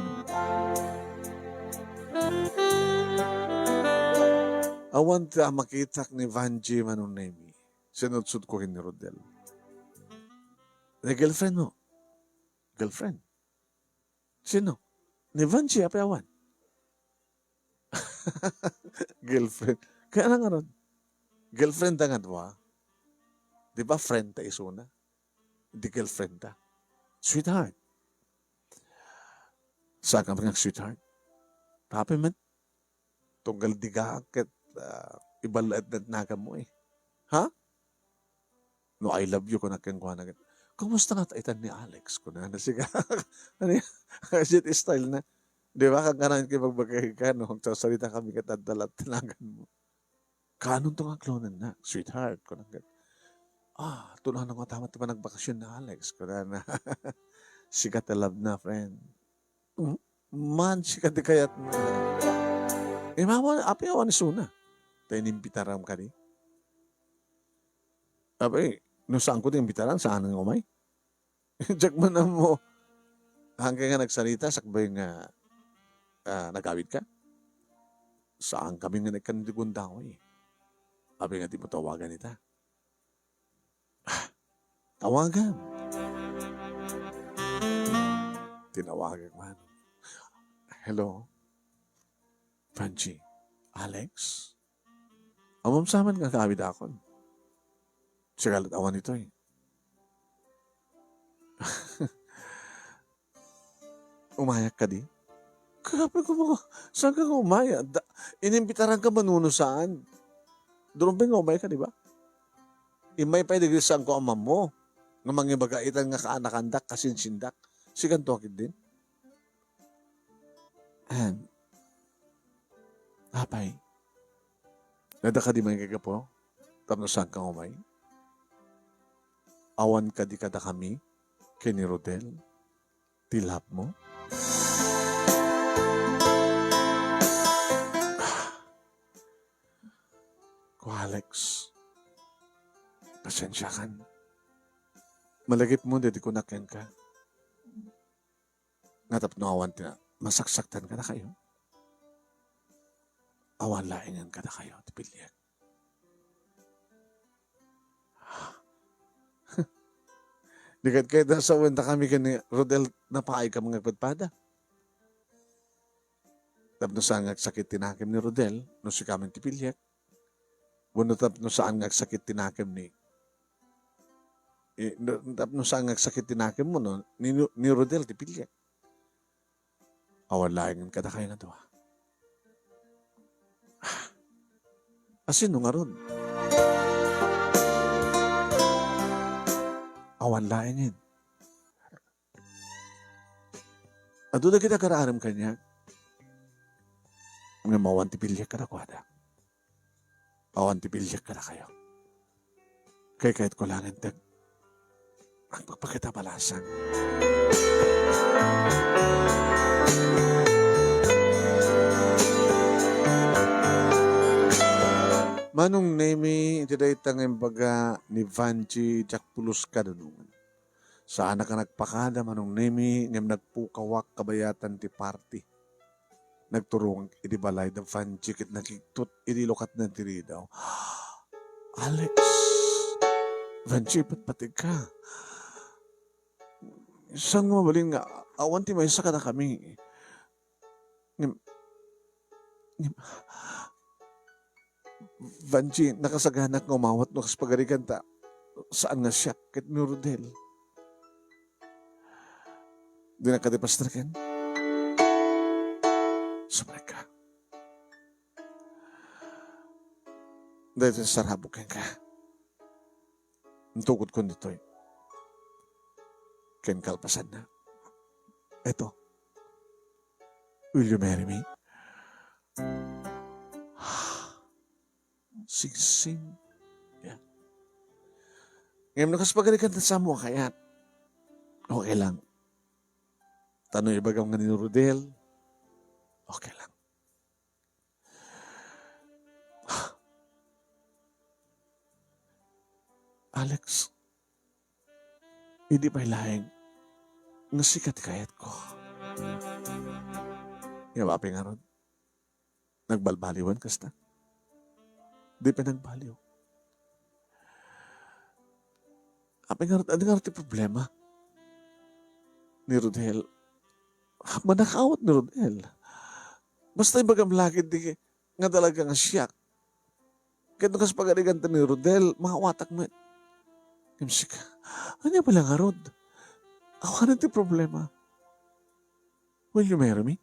Awan ti a makitak ni Vangie, Manong Nemy. Sinudsodko ken ni Rodel. Ni girlfriend mo? Girlfriend? Sino? Ni Vangie, apay awan? Girlfriend. Kayatna ngarud. Girlfriend ta nga dua. Di ba friend ta isuna? Di girlfriend ta. Sweetheart. Saan ka nga sweetheart? Happy man. Tunggal digaak ket, ah, iballaet na naganmo eh. Ha? No, "I love you," kunak kenkuana ket, "Kumusta nga ta itan ni Alex?" kunana. Siga, ano yan? Kasi style na. Di ba? Kaganayon kayo magbagay ka, no? Magsasalita kami ket adda laeng naganmo. Kaanonto nga aglonennak, sweetheart? Kunana ket, "Ah, tunanan nga tamat ti panagbakasyon ni Alex," kunana. Siga ta love na, friend. Mm, man, sika ti kayatna. Imaw, apay awan isuna. Ta inimbitaram kadi. Apay, no saanko ti imbitaran, saan nga umay? Diak man ammo. Haanka nga nagsalita, sakbay nga, ah, nagawid ka? Saan kami nga nagkan di gundaway. Apay nga di mo tawagan ita? Ah, tawagan. Tinawagak man. Hello? Vangie? Alex? Ammom sa met nga agawidakon. Sika la't awan itoy. Umayak kadi? Kape ko mo, saan ka nga umaya? Da-, inimbitaran ka manuno saan? Durumbeng nga umay ka, di ba? Immay pay dagiti saanko a ammo nga mangibaga itan nga kaanakandak, kasinsindak. Sikanto a ketdin? And, apay, nadda kadi manggapu tapno saanka nga umay? Awan kadi kadakami ken ni Rodel ti love mo? Ko Alex, pasensiakan. Malagipmo daydi kunak kenka nga tapno awan ti masaksaktan kadakayo. Awan laengen kadakayo ti piliek. Di ket kayat a sawen ta kami ken ni Rodel, napaay ka nga agpadpada. Tapno saan nga agsakit ti nakem ni Rodel, no sika met ti piliek. Wenno tapno saan nga agsakit ti nakem ni, eh, no, tapno saan nga agsakit ti nakem mo, no? Ni, ni Rodel ti piliek. Awan laengen kadakayo nga dua. Asino ngarud? Awan laengen. Adu dagiti agar-arem kaniak. Ngem awan ti piliek kadakuada. Awan ti piliek kadakayo. Kaykayatko laengen ti agpakpakita a balasan. Manong Nemi, iti dayta nga imbaga ni Vangie, diak pulos kadunongan. Saanak a nagpakada, Manong Nemi, ngem nagpukawak kabayatan ti party. Nagturongak idi balay da Vangie ket nakigtot idi lukatna ti ridaw. Alex, Vangie, patpategka. Saan nga mabalin nga awan ti maysa kadakami? Ngem, ngem, Vangie, nakasaganak nga umawat no kas pagarigan ta saan nga siak ket ni Rodel. Dinak kadi pastreken? Sumrekka. Daytoy sarabok kenka. Intukodkon ditoy. Ken kalpasanna. Eto. Will you marry me? Singsing. Yeah. Ngem no kas pagarigan ta saanmo a kayat, okay lang. Ta no ibagam nga ni Rodel, okay lang. Alex, idi pay laeng nga sika ti kayatko. Ngem apay ngarud? Nagbalbaliwen kasta? Di pay nagbaliw. Apay ngarud, adi ngarud ti problema ni Rodel? Manakaawat ni Rodel. Basta ibagam la ketdi nga talaga nga siak. Ket no kas pagariganta ni Rodel, maawatak met. Ngem sika, ania pay la ngarud? Awanen ti problema. Will you marry me?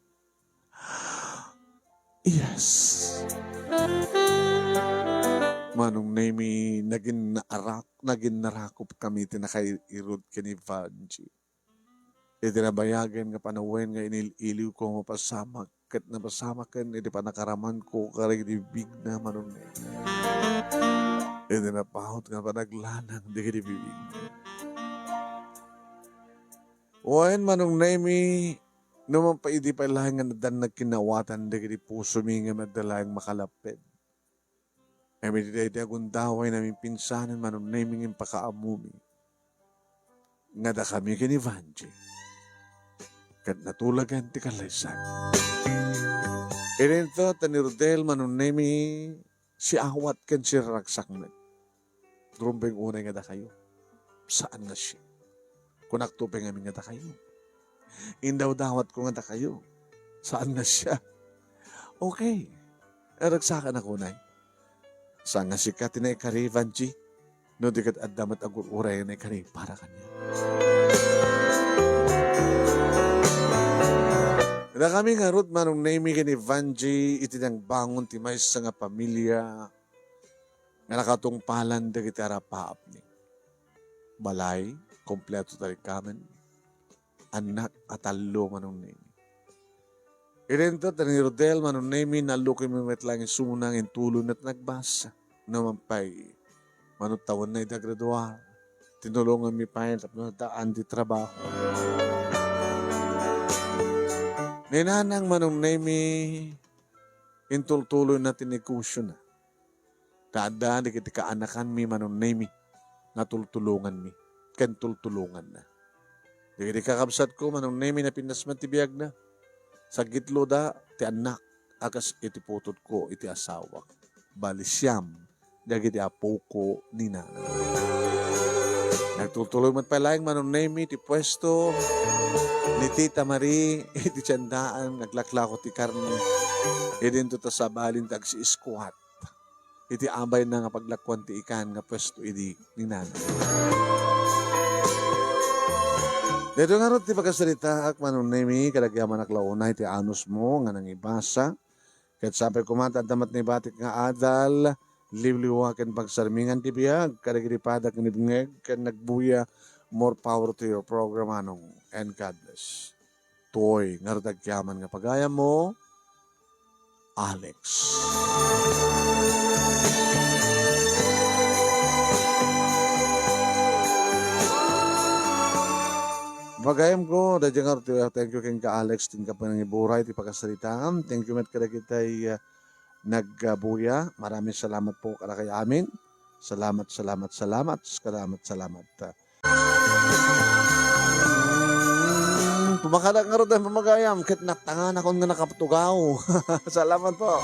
Yes. Manong Nemi, nagin naarak, nagin narakop kami ti nakairod ken ni Vangie. Iti nabayagen nga panawen nga inil-iliwko a mapasamak, ket napasamaken iti panakaramanko kadagiti bibigna, Manong Nemi. Iti napaut nga panaglanang dagiti bibigna. Wen, Manong Nemi, no man pay idi pay laeng nga addan nagkinnaawatan dagiti pusomi ngem adda laeng makalapped. Ngem iti daydi agundaway namin pinsanen, Manong Nemi, ngem pakaammomi nga dakami ken ni Vangie ket natulagan ti kallaysayan. Idinto ta ni Rodel, Manong Nemi, siawat ken siraragsak met. Rumbeng unay nga dakayo. Saan nga siak. Kunakto pay ngamin nga dakayo. Indawdawatko nga dakayo. Saan nga siak. Okay. Aragsakan ako, nay. Saan nga sika ti naikari, Vangie? No di ket adda met agur-uray nga naikari para kaniak. Dakami ngarud, Manong Nemi ken ni Vangie, iti nangbangon ti maysa nga pamilia nga nakatungpalan dagiti arapaapmi. Balay, kompleto ti rikami. Annak a tallo, Manong Nemi. Idinto ta ni Rodel, Manong Nemi, nalukaymi met laeng isuna ngem tuloy met nagbasa. No man pay, mano tawenna idi agraduar, tinulonganmi pay tapno addaan ti trabaho. Ni nanang, Manong Nemi, intultuloyna ti negosiona. Ta adda dagiti kaanakanmi, Manong Nemi, nga tultulonganmi ken tultulonganna. Dagiti kakabsatko, Manong Nemi, napintas met ti biagna. Sagitlo da ti annak a kas iti putotko iti asawak. Bali, siam dagiti apoko ni nanang. Nagtultuloy met pay laeng, Manong Nemi, ti puesto ni Tita Marie iti tiendaan, naglaklako ti karne. Idinto ta sabali ti agsi-squat iti abayna nga paglakuan ti ikan nga puesto idi ni nanang. Daytoy ngarud ti pakasaritaak, Manong Nemi, kadagiti amannak la unay ti anusmo nga nangibasa. Ket sapay koma ta adda met naibatik nga adal, liwliwa ken pagsarmingan ti biag kadagiti pada ken nibngeg ken nagbuya. More power to your program, Manong, and God bless. Toy ngarud ti agyaman nga pagayammo, Alex. Pagayamko, daydiay ngarud ti, thank you kenka, Alex, ti inka panangiburay ti pakasaritaan. Thank you met kadagiti, uh, nagbuya. Maraming salamat po kadakayo amin. Salamat, salamat, salamat, salamat, salamat. Mm, pumakadak ngarud ti pamagayam, ket natangan akon nga nakaptugaw. Salamat po.